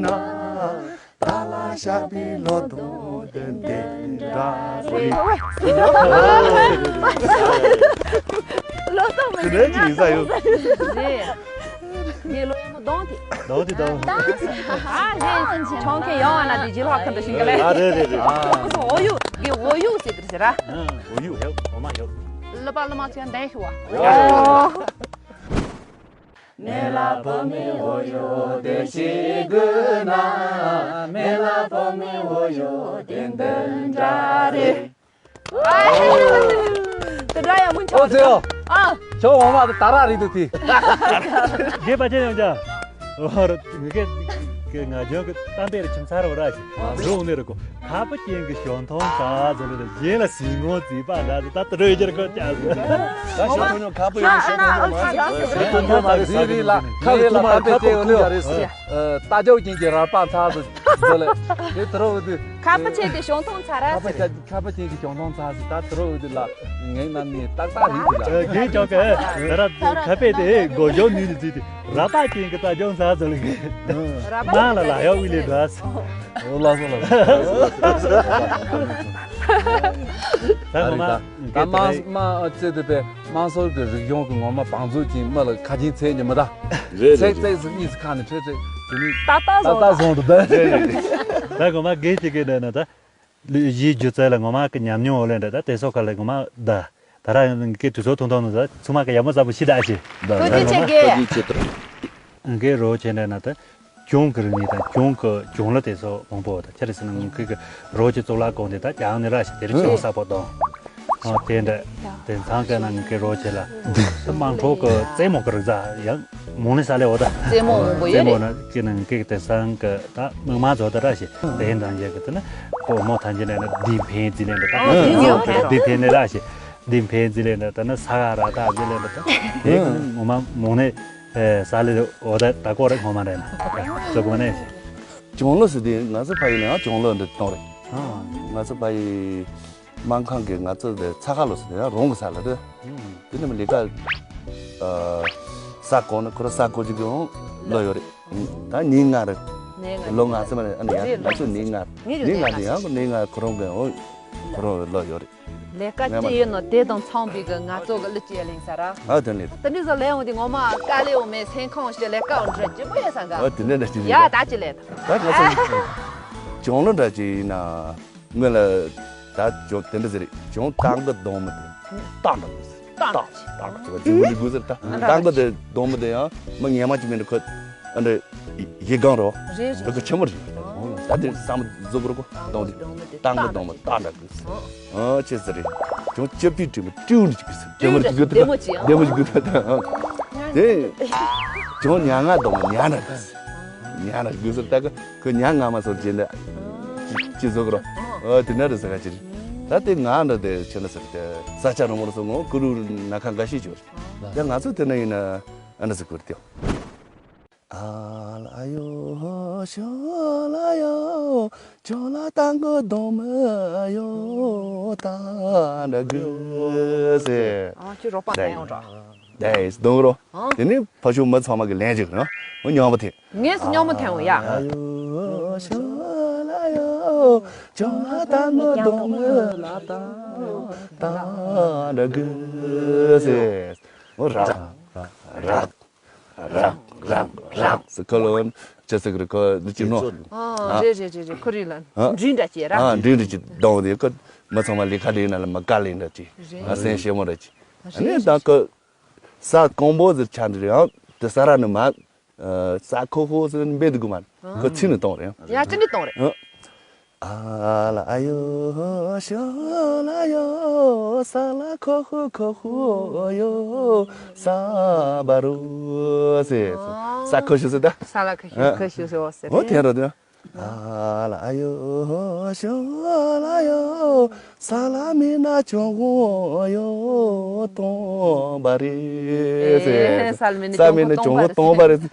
ད་ལ་ཤ་བི་ལོ་གདོང་དུ་འདི་འདྲ་རེད། ལོ་གདོང་མི་དེ་འདྲ་ཅིག་ཡིན་ས་ཡོད། རེད། ངའི་ལོ་ཡང་མོ་གདོང་དེ། གདོང་དེ་གདོང་། ད་ཨ་ཧེ་ཆང་ཁེ་ཡོང་ཨ་ན་དེ་ཇི་ལྷག་ཁ་འདྲ་ཞིག་ག་ལེ། ཨ་རེད་རེད་རེད། ཨ་འོ་ཡུ་གི་འོ་ཡུ་ཟེར་དེ་ཟེར་ར། འོ་ཡུ་ཧེ་འོ་མ་ཧེ། ལ་པ་ལ་མ་ཚོ་ཡང་འདན་ཤི་བ། མེ་ལ་ཕོ་མེ་འོ་ཡོ་དེ་ཤི་གི་ན། མེ་ལ་ཕོ་མེ་འོ་ཡོ་དེ་འདི་འདྲ་རེད། དེ་འདྲ་ཡང་མུན་ཆད། ཨོ་ཙེ་ཨོ། ཨ། ཁྱོད་འོ་མ་དེ་ད་ར་རེད་འདུག་དེ། རྒས་པ་ཅན་ཡང་ཅག་ཨོ་ར་ངི་གེ་གེ་ང་ཇོ་གི་གཏམ་དཔེ་རེ་ཁྱིམ་ཚར་བ་ར་ཞིག་འགྲོ་འོང་ནི་རེད་གོ། ཁ་པ་ཅན་གི་ཞོན་ཐོང་ད་ཟེར་ལེ་གཞན་ལ་སིལ་ངོ་རྩིས་པ་ད་ད་ད་རོས་རྒྱལ་གོ་ཅག་ཟེར། ད་ཞོན་ཐོང་ཉོ་ཁ་པ་ཡོང་ཞོན་ཐོང་ཉོ་མ་རེད། ཞོན་ཐོང་ཉོ་མ་རེད། ཟིན་རེད་ལ་ཁ་ཐུག་མ་རེད། ཁ་ཐུག་ཐུག་ཡ་རེད་ཟེར། ད་ཅོག་ཅན་གྱི་ར་པ་ཚ་ཟེར་ཟེར་ལེ་དེ་ད་རོ་འོ་དུ། ཁ་པ་ཅན་གི་ཞོན་ཐོང་ཚ་ར་ཟེར། ཁ་པ་ཅན་གྱི་གྱོང་སྟོང་ཚ་ཟིག་ད་དུ་རོ་འོད་ལ་ངའི་རྣམ་སྨིན་ཏག་ཏག་རིག་གི་ལ། རྒན་ཅོག་གི་ད་ར་ཁ་པས་དེ་སྒོ་ཞོག་ནུས་ནི་ཟིག་དེ་ར་པ་ཅན་གྱི་ད་ཅོག་ཚ་ཟོ་ལ་གི་ནང་ལ་ལ་ཡོག་ཝི་ལི་འདྲ། ཨོ་ལགས་སོ་ལགས་སོ། ད་ངོ་མ་ད་དམངས་དམངས་ཨ་ཙེ་དེ་པས་དམངས་སྲོལ་གྱི་རིག་གཞུང་གི་ངོ་མ་བང་མཛོད་ཀྱི་མི་ལ་ཁ་ཆེན་ཚད་ཉི་མ་ད། རེད་རེད་ཚད་རེད། ཚད་ཟིག་གཉིས་སུ་ཁ་ནས་ཁྲེ་ཚད་དེ་ནི་ཏག་ཏག་ཏག་ཏག་བཟོ་འདུག་ད། རེད་རེད་རེད། ད་ངོ་མ་དགེ་ཅིག་གི་འདྲ་ན་ད། གཞིའི་སྒྱུ་རྩལ་ལ་ངོ་མ་གི་ཉམས་མྱོང་འོག་ལས་འདྲ་ད་དེ་སོགས་ཁ་ལ་ངོ་མ་ད་ད་ར་ཡང་གི་དུས་ཚོད་ཐུང་ཐུང་ནང་ད་ཚུགས་མ་གི་ཡག་མོ་ཙམ་པོ་ཤི་ད་ཤི། ད་ཁོ་ད་ཅི་ངོ་བྱེད་མ་གི་གི་ཅི་ཏུ། གི་རོ་ཆེ་འདྲ་ན་ད་གྱོང་གི་རིག་གནས་དང་གྱོང་གི་གྱོང་ལ་དེ་སོགས་མང་པོ་ད་ཆ་རེ་སི་ནང་གི་གི་རོ་ཆེ་གཙུག་ལག་ཁང་དེ་ད་ཀྱང་ནི་ར་ཤི་དེ་རིགས་ཆེ་ས་པོ་དང་། ཨ་དེ་འདྲ་དེ་ཚང་ཀ་ནང་གི་རོ་ཆེ་ལ་དམངས་ཁྲོད་གི་རྩེད་མོ་གི་རིག་རྩལ་ཡང་མོ་ནི་ས་ལེ་འོ་ད་རྩེད་མོ་མང་པོ་ཡོད་རེད། རྩེད་མོ་ན་ཀི་ནང་གི་དེ་སང་གི་ད་མིག་མ་ཚོ་ད་ར་ཤི་དེ་འདང་རྒྱག་གི་དེ་ན་ཨོ་མོ་ཐང་ཅི་ནས་ན་དིན་ཕན་ཙི་ལེ་འདྲ་ད་ཨ་དིན་ཕན་ཙི་ལེ་འདྲ་ད་ན་ས་ག་ར་ད་ཙི་ལེ་འདྲ་ད་དེ་ངོ་མ་མོ་ནི་ས་ལེ་འོ་ད་ད་ཀོ་རེ་ངོ་མ་རེད་ན་ཙོ་གོ་ནས་ཤི། གྱོང་ལོ་ཟེར་དེ་ང་ཚོ་ཕ་ཡུལ་ནང་གྱོང་ལོ་འདི་གཏོང་རེད། ང་ཚོ་ཕ་ཡུལ། སྨན་ཁང་གི་ང་ཚོ་དེ་ཚ་ཁ་ལོ་ཟེར་ཡང་རོང་གི་ས་ལ་རེད། དེ་ནི་མི་ལི་ཀ་ས་གོང་ནི་ཁོ་ར་ས་གོ་ཅིག་གི་ཧོང་ལོ་ཡོད་རེད། ད་ཉིན་ལྔ་རེད། ལོ་ལྔ་ཙམ་རེད། ཨ་ནི་ཡང་ང་ཚོ་ཉིན་ལྔ་ཉིན་ལྔ་དེ་ཡང་ཉིན་ལྔ་ཁོ་རང་གི་ཧོང་ཁོ་རང་ལོ་ཡོད་རེད། ལས་ཀ་ཅི་ཡོད་ནོ་དེ་དང་ཚང་བའི་གི་ང་ཚོ་གི་ལི་ཅེ་ལིང་ས་ར། ཨ་དེ་ནི། དེ་འདྲ་ཟ་ལས་འོང་དེ་ངོ་མ་དཀའ་ལས་འོང་མེད་སེམས་ཁོང་ཞིག་ལས་ཀ་འོང་འདྲ་ཅི་པོ་ཡོད་ས་ག་ཨ་དེ་འདྲ་འདྲ་ཅི་ཡ་ད་ཅི་ལས་ད། ད་ང་ཚོ་གྱོང་ལོ་འདྲ་ཅི་ཡིན་ན། སྔོན་ལ་ད་ཅོ་དེ་འདྲ་ཟེར་རེད། ཅོང་ཏང་གི་གདོང་མི་དེ་ཏང་ཏང་ཟེར་ཏང་ཏང་ཏང་ཟེར་བ་ཅིག་མི་འདུག་ཟེར། ད་ཏང་གི་དེ་གདོང་མི་དེ་ཡང་མི་ངན་མ་ཅིག་མིན་འདུག་ཁོ་ཨ་འདྲ་ཡི་གང་རོ་རེད་རེད། བུ་ག་ཆེན་མོ་རེད། ད་དེ་བསམ་བཟོ་གི་རོ་གདོང་དེ་ཏང་གི་གདོང་མི་ཏང་གི་གདོང་མི་ཏང་འདྲ་གི་ཟེར། ཨ་ཅེ་ཟེར་རེད། ཅོང་ཅེ་པི་ཏྲི་མི་ཏྲིའུ་འདྲ་ཅིག་གི་ཟེར་ཏྲིའུ་འདྲ་ཅིག་གི་ཏྲིའུ་འདྲ་ཅིག་གི་ད་དེ་ཅོང་ཉ་ང་གདོང་མི་ཉ་འདྲ་གི་ཟེར། ཉ་ན་དགོས་ཟེར་ད་གི་ཁོ་ཉ་ང་མ་སོར་བྱེད་འདི་ཅི་བཟོ་གི་རོ། ཨོ་དེ་འདྲ་རེད་ཟེར་ག་ཅི་རེད། ད་དེ་ང་འདྲ་དེ་ཆེ་ན་ཟེར་དེ་ས་ཆ་རོང་མོར་སོང་ངོ་ཀུ་རུ་ན་ཁ་འགའ་ཤས་ཅིག་ཡོད་རེད། ད་ང་ཚོ་དེ་ན་ཡིན་ན་ཨ་འདྲ་ཟེར་གི་རེད་དེ། ཨ་ལ་ཡོ་ཤོ་ལ་ཡོ་ཅོ་ལ་ཏང་གོ་དོ་མ་ཡོ་ཏ་འདྲ་གི་ཟེར། ཨ་ཅི་རོགས་པ་ལན་ཡོང་འགྲོ། དེས་གདོང་རོ། ཨ། དེ་ནི་ཕ་ཤུ་མི་ཚང་མ་གི་ལན་ཅིག་ནོ། མོ་ཉོ་བ་དེ། ངས་སུ་ཉོ་མོ་ཐེང་བ་ཡ། ཨ་ཡོ་ཤ་ལ་ཡོ་ཅོ་ལ་ཏ་མོ་གདོང་མོ་ལ་ཏ་ཏ་ར་གི་སེ། མོ་ར་ར་ར་ར་ར་སེ་ཁ་ལོ་ཅེ་སེ་གི་རི་ཁོ་ལི་ཅི་ནོ། ཨ་རེ་རེ་རེ་རེ་ཁོ་རི་ལ་ཨ་འདྲིན་འདྲ་ཅེ་ར། ཨ་འདྲིན་འདྲ་ཅེ་གདོང་དེ་ཁོ་མི་ཚང་མ་ལི་ཁ་ལི་ན་ལ་མ་ཀ་ལི་འདྲ་ཅེ། ཨ་སེན་ཤེ་མོ་འདྲ་ཅེ། ཨ་ནི་ད་ཁོ། ས་ཀོང་པོ་ཟེར་ཆ་འདི་རེད་ཨང་། དེ་ས་ར་ནི་མ། ས་ཁོ་ཧོ་ཟེར་འབེ་འདུག་མ། ཁོ་ཚིག་ནི་གཏོང་རེད་ཨང་། ཡ་ཅི་ནི་གཏོང་རེད། ཨ་ལ་ཨ་ཡོ་ཤོ་ལ་ཡོ་ས་ལ་ཁོ་ཧོ་ཁོ་ཧོ་ཡོ་ས་བ་རོ་ཟེར། ས་ཁོ་ཤོ་ཟེར་ད། ས་ལ་ཁོ་ཤོ་ཁོ་ཤོ་ཟེར་བ་ཟེར། འོ་དེ་རོ་དེ། ཨ་ལ་ཨ་ཡོ་ཤོ་ལ་ཡོ་ས་ལ་མི་ན་ཆོ་གོ་ཡོ་སྟོང་པ་རེད་ཟེར། ས་ལ་མི་ན་ཆོ་གོ་སྟོང་པ་རེད།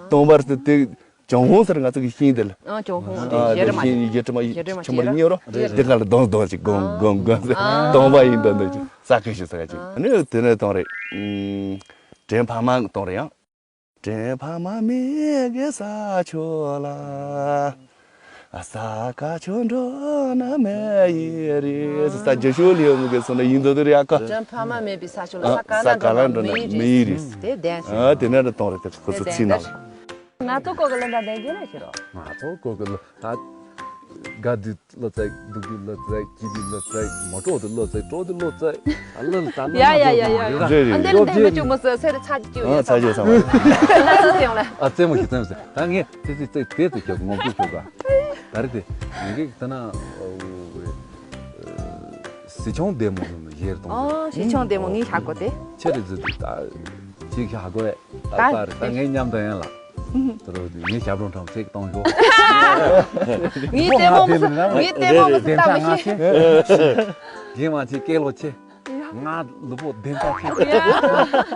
སྟོང་པ་རེད་དེ་ ཅུང་ཧོང་ཟེར་ང་ཚོ་གི་ཤིང་དེ་ལ། ཨ་ཅུང་ཧོང་དེ་ཨ་གཞི་རིལ་མ་ཤིང་གཞི་རིལ་མ་ཆེན་པོ་རྙེད་རོ། དེ་ག་ལ་སྡོང་སྡོང་ཅིག་སྒོང་སྒོང་སྒོང་ཟེར་སྡོང་པ་ཡིན་དོན་དུ་ཅིག་ས་ཁུལ་ཞིག་ས་ཁ་ཅིག་ཨ་ནི་དེ་ནས་གཏོང་རེད། དྲན་ཕ་མ་གཏོང་རེད་ཡང་། དྲན་ཕ་མ་མེད་གི་ས་ཕྱོགས་ལ། ས་ཁ་ཆུ་འགྲོ་ན་མེ་ཡི་རེད། ས་རྒྱུ་ཤོ་ལི་ཡོ་མུ་གེ་སོང་ན་ཡིན་དོ་དེ་རེད་ཨ་ཁ། དྲན་ཕ་མ་མེད་པའི་ས་ཕྱོགས་ལ་ས་ཁ་ན་འགྲོ་ན་མེ་ཡི་རེད། དེ་བདེན་ཞིང་། ཨ་དེ་ནས་གཏོང་རེད་དེ་ཁོ་ཚོ་ཚིག་ནང་། ང་ཚོ་ཀོ་གི་ལོ་འདྲ་ལྡན་རྒྱུ་ན་ཤི་རོ། ང་ཚོ་ཀོ་གི་ལོ་ད། དགའ་དུས་ལོ་ཙེག་སྡུག་དུས་ལོ་ཙེག་སྐྱིད་དུས་ལོ་ཙེག་མ་སྤྲོ་དུས་ལོ་ཙེག་སྤྲོ་དུས་ལོ་ཙེག་ཨ་ལ་ལ་ད་ན་ཡ་ཡ་ཡ་ཡ། རེད་རེད། ཨ་འདི་ལ་འདས་མ་བཅུག་མ་ཟེར་སེ་རེ་ཚ་གཅིག་ཡོད་ཚ་གཅིག་ཚ་མ། ང་ཚོ་ཡང་ལ། ཨ་རྩེད་མོ་ཞིག་རྩེད་མོ་ཟེར་ད་ངས་ཙེ་ཙེ་ཙེ་ཙེ་ཙེ་ཁྱོད་ངོ་བསྟོད་ཁྱོད་ག་ད་རེད་དེ་ངས་ད་ན། གཟི་ཆུང་བདེ་མོ་ཟེར་ནས་གཞས་གཏོང་གི། ཨོ། གཟི་ཆུང་བདེ་མོ་ངས་ཧ་གོ་སྟེ། ཆེ་རེ་ཟེར་དུས་ད་ཅིག་ཧ་གོ་བས་ད་ད་རེད་ད་ངས་མཉམ་དུ་ཡིན་ལ། ད་རུང་ངས་ཞབས་བྲོ་འཁྲབ་ཚིག་གཏོང་ཤོག་ངས་ལྟད་མོ་མི་ངས་ལྟད་མོ་མི་ལྟ་མི་ཤེས། རྒན་མ་ཆེ་སྐད་ལོ་ཆེ། ང་ལུས་པོ་བདེ་འཇགས་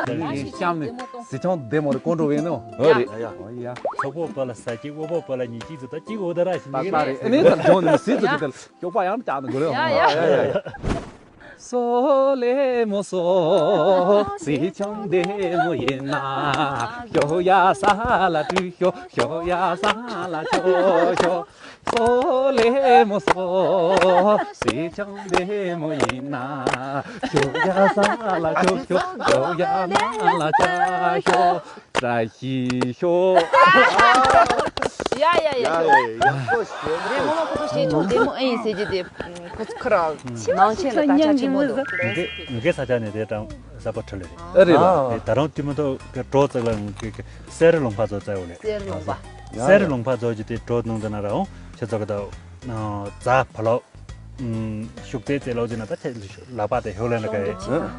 ཆེ། ངས་གཤམ་ནས་གཟི་ཆུང་བདེ་མོ་རེ་ཀོང་ཀྲོ་བས་ནོ། ཨོ་རེད། ཨོ་ཡ། ཚོགས་པོ་པ་ལ་ས་ཀྱི་དབོ་པོ་པ་ལ་ཉི་གཅིག་ཚོ་ད་ཅིག་འོ་ད་ར་ཞིག་ད་ད་རེད་ཨ་ནི་ད་ལྗོངས་ནས་སྲིད་ཚོ་ཅིག་ད། ཞོགས་པ་ཡང་བཅག་ནི་དགོས་རེད། ཡ་ཡ། སོ་ལེ་མོ་སོ། གཟི་ཆུང་བདེ་མོ་ཡིན་ན། ཞོ་ཡ་ས་ལ་བྲུས་ཞོ། ཞོ་ཡ་ས་ལ་ཞོ་ཞོ། སོ་ལེ་མོ་སོ། གཟི་ཆུང་བདེ་མོ་ཡིན་ན། ཞོ་ཡ་ས་ལ་ཞོ་ཞོ། ཞོ་ཡ་ན་ལ་ཅ་ཞོ། བཀྲ་ཤིས་ཤོག་ཡ་ཡ་ཡ། ཡ་ཡ་ཡག་པོ་ཞེ་པོ། རེད་ངོ་མ་ཁོ་ཚོ་ཞེ་ཆུང་བདེ་མོ་ཨེ་ཡིན་ཟེར་གྱི་དེ་ཁོ་ཚོ་ཁ་ར་ནང་ཆེན་ལ་ད་ཆ་ཆེན་མོ་འདུག་ངེད་ངེད་ས་ཆ་ནས་དེ་གྲངས་གསར་པ་ཁྲི་ལ་རེད། ཨ་རེད་ལ། ད་རུང་དེ་མ་གཏོགས་ཀྱི་གྲོགས་ཚོ་ལ་ངེད་ཀྱི་གསེར་ལུང་པ་ཚོ་བཙལ་བ་རེད། གསེར་ལུང་པ། གསེར་ལུང་པ་ཚོ་གྱི་དེ་གྲོགས་ནང་དུ་ན་ར་འོང་ཁྱེད་ཚོ་གི་ད་རྫ་ཕ་ལོ། ཤུགས་རྩེད་རྩེད་ལོག་ཅིག་ན་ད་ཁྱེད་ལག་པ་དེ་ཧོ་ལེན་ལ་ག་ཡེ།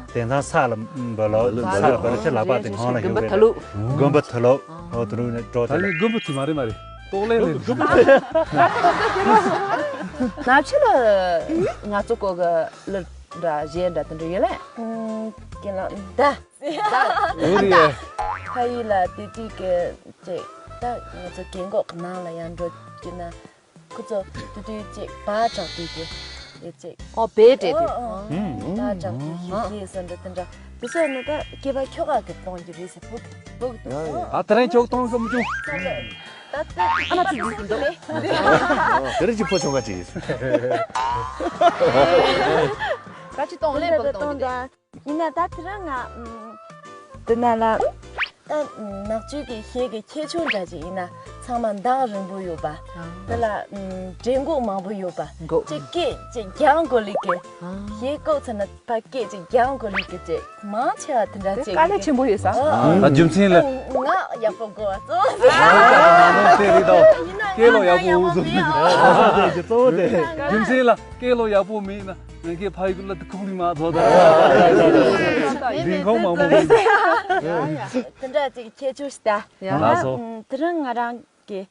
དེང་སང་ས་ལ་འབུད་ལོག་ས་ལ་འབུད་ལོག་ཁྱེད་ལག་པ་དེ་གང་ལ་ཧེ་རེད། དགུན་པ་ཐ་ལུག་ཧོ་དུ་རུ་ནས་འགྲོ་དེ་ལ། དགུན་པ་དེ་མ་རེད་མ་རེད། ཏོག་ལེ་ལེ་དགུན་པ། ནག་ཆུ་ལ་ང་ཚོ་ཀོ་གི་ལི་འདྲ་གཞས་འདྲ་དེ་འདྲ་ཡོད་ལེ། ཀེ་ལ་ད་ད་ཡོད་རེད། ཕ་ཡུལ་ལ་དེ་དུས་ཀྱི་ཅེ་ད་ང་ཚོ་རྒན་གོག་གི་ནང་ལ་ཡང་འགྲོ་རྒྱུ་ན། ཁོ་ཚོ་དུ་དུ་ཅིག་བ་དྲག་དུས་དེ་ཡོད་ཅིག་ཨོ་བེ་ཏྲེ་དུས། ཨོ་ཨོ་བ་དྲག་དུས་ཤིག་ཤིག་ཟེར་འདྲ་དེ་འདྲ་དེ་ཚོ་ནི་ད་སྐྱེས་པ་ཁྱོ་ག་གི་གཏོང་རྒྱུ་རེད་ཟེར་ཕུག་ཕུག་ཏུ། ཨ་ད་རེན་ཆོག་གཏོང་གི་མི་བྱུང་། ད་ད་ཨ་ན་ཚིག་ཟིན་འདུག་དེ་རིང་གི་ཕོ་ཆུང་ག་ཅིག་ཡིན། ག་ཅི་གཏོང་ལེན་པོ་གཏོང་གི་དེ། ཡིན་ན་ད་དེ་རིང་ང་ཨམ། དེ་ན་ལ། ད་ནག་ཆུ་གི་གཞས་ཀྱི་ཁྱད་ཆོས་འདྲ་ཅིག་ཡིན་ན་ཚང་མ་མདངས་རིང་པོ་ཡོད་པ། དེ་ལ་ཨམ། འདྲེ་མགོ་མང་པོ་ཡོད་པ། མགོ། ཅིག་སྐད་ཅིག་རྒྱང་གོ་ལི་གི། གཞས་ཀོག་ཚ་ན་ཕ་སྐད་ཅིག་རྒྱང་གོ་ལི་གི་ཅིག་མང་ཆེ་བ་དེ་འདྲ་ཅིག་དཀའ་ལས་ཆེན་པོ་ཡོད་ས། ཨ་རྒྱུ་མཚན་ལ། ང་ཡག་པོ་གོ་བ་གཙོ་བོ། ང་ཡག་པོ་གོ་བ་གཙོ་བོ་དེ་རེད་དོ། སྐད་ལོ་ཡག་པོ་བཟོ། གཙོ་བོ་དེ། རྒྱུ་མཚན་ལ་སྐད་ལོ་ཡག་པོ་མེད་ན། ང་གི་ཕ་ཡུལ་ལ་ཁུག་ལི་མ་ཐོག་ད། ལྡིང་ཁོང་མང་པོ་མིན། དེ་འདྲ་ཅིག་ཁྱད་ཆོས་ཤིག་ད། ཡ། ལགས་སོ། དེ་རིང་ང་རང་གི་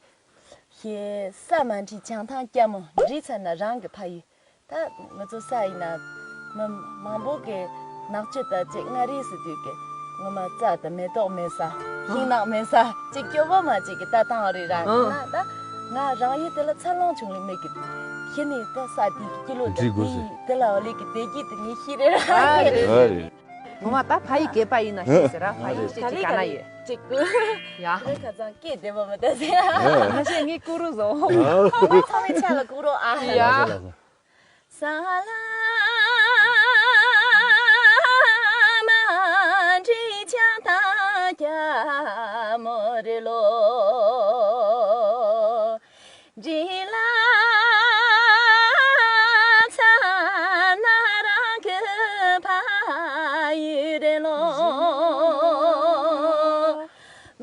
ཞེ་ས་མ་འདྲི་བྱང་ཐང་སྐྱ་མོ་འདྲི་ཚར་ན་རང་གི་ཕ་ཡུལ་ད་ང་ཚོ་ས་ཡིན་ན་མི་མང་པོ་གི་ནག་ཆུ་ད་ཅིག་མངའ་རིས་སུ་དུས་ཀྱི་ངོ་མ་རྩྭ་དང་མེ་ཏོག་མེད་ས་ཤིང་ནགས་མེད་ས་ཅིག་སྐྱོ་བོ་མ་ཅིག་གི་ལྟ་སྟངས་རེད་ར། ཡིན་ན་ད་ང་རང་ཡུལ་དེ་ལ་འཚར་ལོངས་བྱུང་ལེ་མེད་གི་ཤི་ནས་ད་ས་དེ་གི་སྐྱིད་ལོ་ད་འདྲི་དགོས་ཟེར། དེ་ལ་འོ་ལེ་གི་བདེ་སྐྱིད་དེ་ངས་ཤི་རེད་ར། ཨ་རེད། ངོ་མ་ད་ཕ་ཡི་སྐད་པ་ཡིན་ན་ཤི་ཟེར་ར་ཕ་ཡི་ཤི་ཅིག་ག་ན་ཡོད། ཅིག་གུ་ཡ། ཁ་ཚང་སྐད་བདེ་བོ་མི་ད་ཟེར། ང་ཤེས་ངའི་ཀུ་རུ་བཟོ། ཁོ་མ་ཚང་མའི་ཆ་ལ་ཀུ་རུ་ཨ། ཡ། ས་ལ་མ་འདྲི་ཆང་ཐང་རྒྱ་མོ་རེ་ལོ། འདྲི་ལ་ཚ་ན་རང་གི་ཕ་ཡུལ་རེ་ལོ།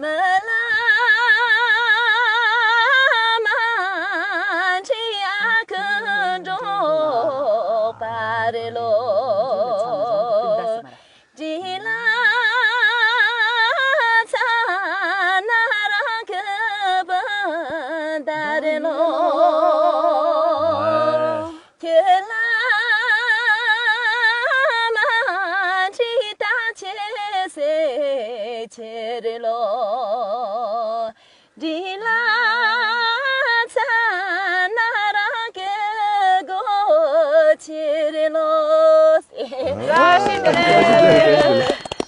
མི་ལ་མ་འདྲི་ཨ་ཁུ་འགྲོགས་པ་རེ་ལོ། འདྲི་ལ་ཚ་ན་རང་གི་བུ་ད་རེ་ལོ། ཁྱེད་ལ་མ་འདྲི་ད་ཆེ་སེ་ཆེ་རེ་ལོ། འདྲི་ལ།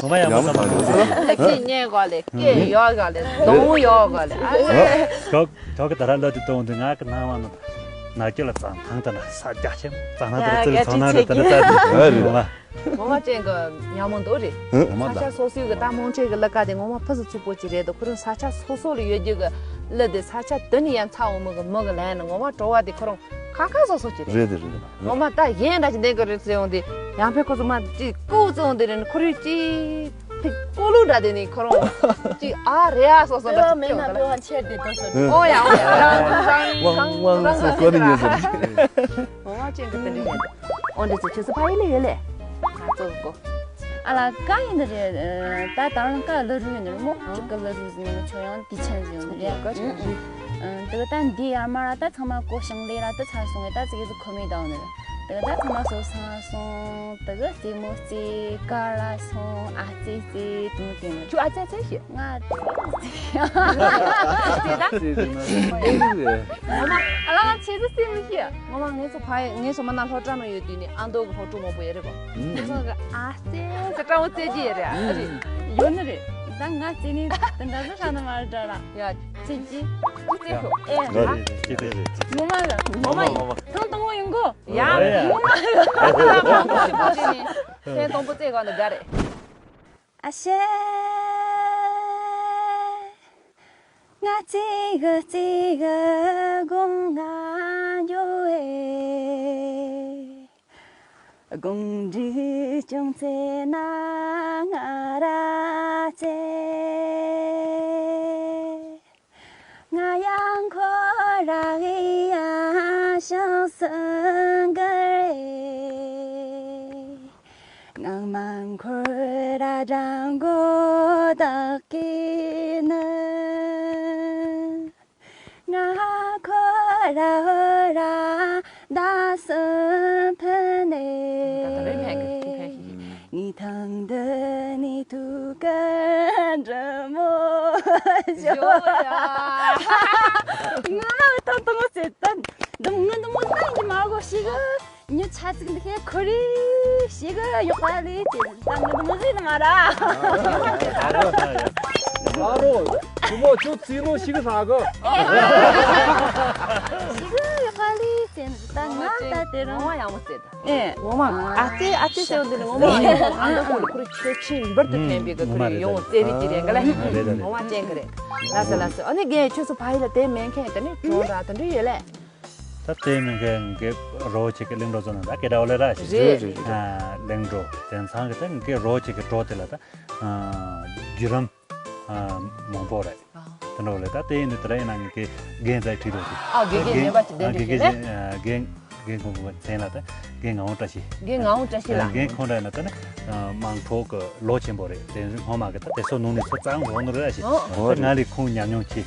ངོ་མ་ཡག་པོ་བསམ་པ་འདུག་ལག་ཁྱེད་ཉན་གོ་ལེ། སྐད་ཡོག་གོ་ལེ། གདོང་ཡོག་གོ་ལེ། ཨ་ཙི། ཁྱོད་ཁྱོད་ཀྱི་ད་ར་ལོ་དེ་གཏོང་དུས་ང་གི་སྣང་བ་ནང་ན་སྐྱོ་ལ་གཙང་ཐང་ད་ན་ས་རྒྱ་ཆེན་གཙང་ཐང་དེ་ར་ཙི་ལ་ཚོང་ནང་རེད། ད་ནི་ད་ཨ་རེད། ངོ་མ་ངོ་མ་ཅན་གི་ཉག་མོ་འདུག་རེད། ངོ་མ་ས་ཆ་སོ་སོའི་གི་ད་མོང་ཁྲེ་གི་ལ་ཀ་དེ་ངོ་མ་ཕུ་སུ་ཚུགས་པོ་ཅིག་རེད་འདུག་ཁོ་རང་ས་ཆ་སོ་སོ་ལ་ཡོད་རྒྱུ་གི་ལ་དེ་ས་ཆ་དེ་ནི་ཡང་ཚ་འོ་མོ་གི་མོ་གི་ལན་ནི་ངོ་མ་བྲོ་བ་དེ་ཁོ་རང་ཁ་ཁ་སོ་སོ་ཅིག་རེད། རེད་རེད་རེད། ངོ་མ་ད་གཞན་འདྲ་ཅིག་འདེང་གི་རེད་ཟེར་ཡོང་དེ་ཡང་ཕེ་ཁོ་ཚོ་མ་ཅིག་ཀུ་ཙོང་དེ་རེད། ཁོ་རེ་ཅིག་ཕེ་ཀོ་ལུ་འདྲ་དེ་ནི་ཁོ་རང་ཅིག་ཨ་རེ་ཨ་སོ་སོ་འདྲ་ཅིག་ཅིག་ཡོང་ད་ལ། ཨོ་ཡ་ཨོ་ཡ། ཝང་ཝང་སོ་སོ་ནི་ཉན་སོ། ངོ་མ་ཅན་གི་དེ་འདྲ་ཡིན། ཨོ་འདི་ཚོ་ཁྱེད་ཚོ་ཕ་ཡུལ་ལ་ཡོད་ལེ། ང་ཚོ་གོ། ཨ་ལ་ཀ་ཡིན་ནི་རེད། ད་དང་ཀ་ལ་རུ་ཡིན་ནི་རེད་མོ། ཨ། ཀ་ལ་རུ་ཟིན་ནི་ཆོ་ཡང་དེ་ཆེན་ཟིན་ནི་རེད། ཀ་ཆེན་ཟིན། ཨ། དེ་ག་ད་འདི་ཡར་མར་ད་ཚང་མ་གོ་ཞིང་ལས་ལ་ད་ཚར་སོང་ངས་ད་ཙི་གེ་ཙི་ཁོ་མེད་དང་ནི་རེད། དེ་ག་ད་ཚང་མ་སོ་སང་སོང་དེ་ག་རྩེད་མོ་རྩེ་ཀ་ལ་སོང་ཨ་རྩེ་རྩེ་དུང་དེ་ནི་ཆུ་ཨ་ཙེ་ཙེ་ཞེས། ང་ཙེ་ད་ཙེ་ཟིན་ན་ཨེ་རེད། ཨ་ལ་ང་ཆེ་ཙི་སེ་མི་ཤེས། ངོ་མ་ངས་སོ་ཕ་ངས་སོ་མ་ན་སློབ་གྲྭ་ནང་ཡོད་དུས་ནི་ཨ་མདོ་གི་སློབ་ཕྲུག་མང་པོ་ཡོད་རེད་གོ། ཨ་ཙེ་ཙེ་སྐྲ་བོ་ཙེ་ཅི་ཡོད་རེད། ཨ་རེད། ཡོད་ནི་རེད། ད་ང་ཙེ་ནི་དེ་འདྲ་ཟ་ཧྲ་ནི་མ་རེད་ད་ར། ཡ་ཙེ་ཅི་ཙེ་ཤོ་ཨེ་ང་ང་ཡོད་མ་རེད། ངོ་མ་ཡོད། ཐེངས་དང་པོ་ཡིན་གོ། ཡ་ཡ་ཡ། ངོ་མ་ཡོད། ཐེངས་དང་པོ་ཞིག་པོ་ཅི་ནི་ཐེངས་དང་པོ་ཙེ་ག་ནི་དགའ་རེད། ཨ་ཤེ། ང་ཙི་ག་ཙི་ག་དགུང་ང་འགྱོ་ཨེ། དགུང་འདྲིས་ཅུང་ཙེ་ན་ང་ར་ཙེ། ང་ཡང་ཁོ་ར་གི་ཡ་ཤང་སང་ག་ཨེ། ངང་མང་འཁོར་ར་དྲང་གོ་བདག་གི་ནི། ང་ཁོ་ར་འོ་ར་ད་སུ་ཕན་ནེ། ད་ད་རེ་ཕན་གི་ཐུག་ཕན་ཤི། ངི་ཐང་དུ་ནི་ཐུག་ག་འདྲ་མོ་ཞོ་ཡ། ང་ད་ད་ངོ་ཚེ་ད་འདི་ངི་འདི་མོ་ད་ཡིན་གི་མ་གོ་ཤི་གི། ཉི་ཆ་ཚིག་འདི་ཁའི་ཁོ་རེ་ཞིག་ཡོད་པ་ལས་ཅེས་ད་ངི་འདི་མོ་ཟིན་མ་ར། ཨ་རོ། ཁྱི་མོ་ཁྱོད་རྩིས་ནོ་ཞིག་ཧྲ་གི། ཞིག་ཡོད་པ་ལས་ཅེས་ད་ང་ད་དེ་རང་ཡང་མོ་ཟེར་ད། ཨེ། ངོ་མ་ཨ་ཙེ་ཨ་ཙེ་ཟེར་བ་འདི་ནི་ངོ་མ་ཨ་ཙེ་ཨ་ཙེ་ཟེར་བ་འདི་ནི་ངོ་མ་ཨ་ཙེ་ཁོ་རེ་ཁྱོད་ཆེས་ངེས་པར་དུ་ཕན་པའི་གི་ཁོ་རེ་ཡོང་བ་ཙེ་རི་ཅི་རེད་ག་ལ། ངོ་མ་ཅན་གི་རེད། ལ་ས་ལ་ས་ཨ་ནི་རྒན་ཁྱོད་ཚོ་ཕ་ཡི་ལ་དེ་མེད་མཁན་དེ་ནི་གྲོང་ར་དེ་འདྲ་ཡོད་ལས། ད་ལྟའི་མི་འགའ་འགའ་རོ་ཆེ་གི་གླིང་འགྲོ་ཚོ་ནང་ད་སྐད་གྲགས་ལས་ར་ཞིག་རེད། རེད། ཨ་གླིང་འགྲོ་དེང་སང་གི་ད་འགའ་རོ་ཆེ་གི་འགྲོ་དེ་ལ་ད་ཨ་བརྒྱུད་རིམ་ཨ་མང་པོ་རེད། ཨ་དེ་འདྲ་ལས་ད་ལྟའི་ནི་དེ་ར་ཡིན་ན་ངས་གི་རྒན་ཚའི་ཁྲིད་རོགས་ཀྱི། ཨ་དགེ་རྒན་ངན་པ་ཅིག་ཨ་དགེ་རྒན་ཨ་རྒན་རྒན་ཁོང་གི་མཚན་ལ་ད་རྒན་ངག་དབང་བཀྲ་ཤིས། རྒན་ངག་དབང་བཀྲ་ཤིས་ལགས། རྒན་ཁོང་ར་ཡིན་ན་ད་ནི་དམངས་ཁྲོད་ཀྱི་ལོ་ཆེན་པོ་རེད། དེ་སྔོན་མ་གི་ད་དེ་ཚོ་ནང་ནས་ཚོ་གཙང་རོགས་ནོར་ར་ཞིག་ཨོ། ད་ང་ལས་ཁོང་ཉམས་མྱོང་ཆེ་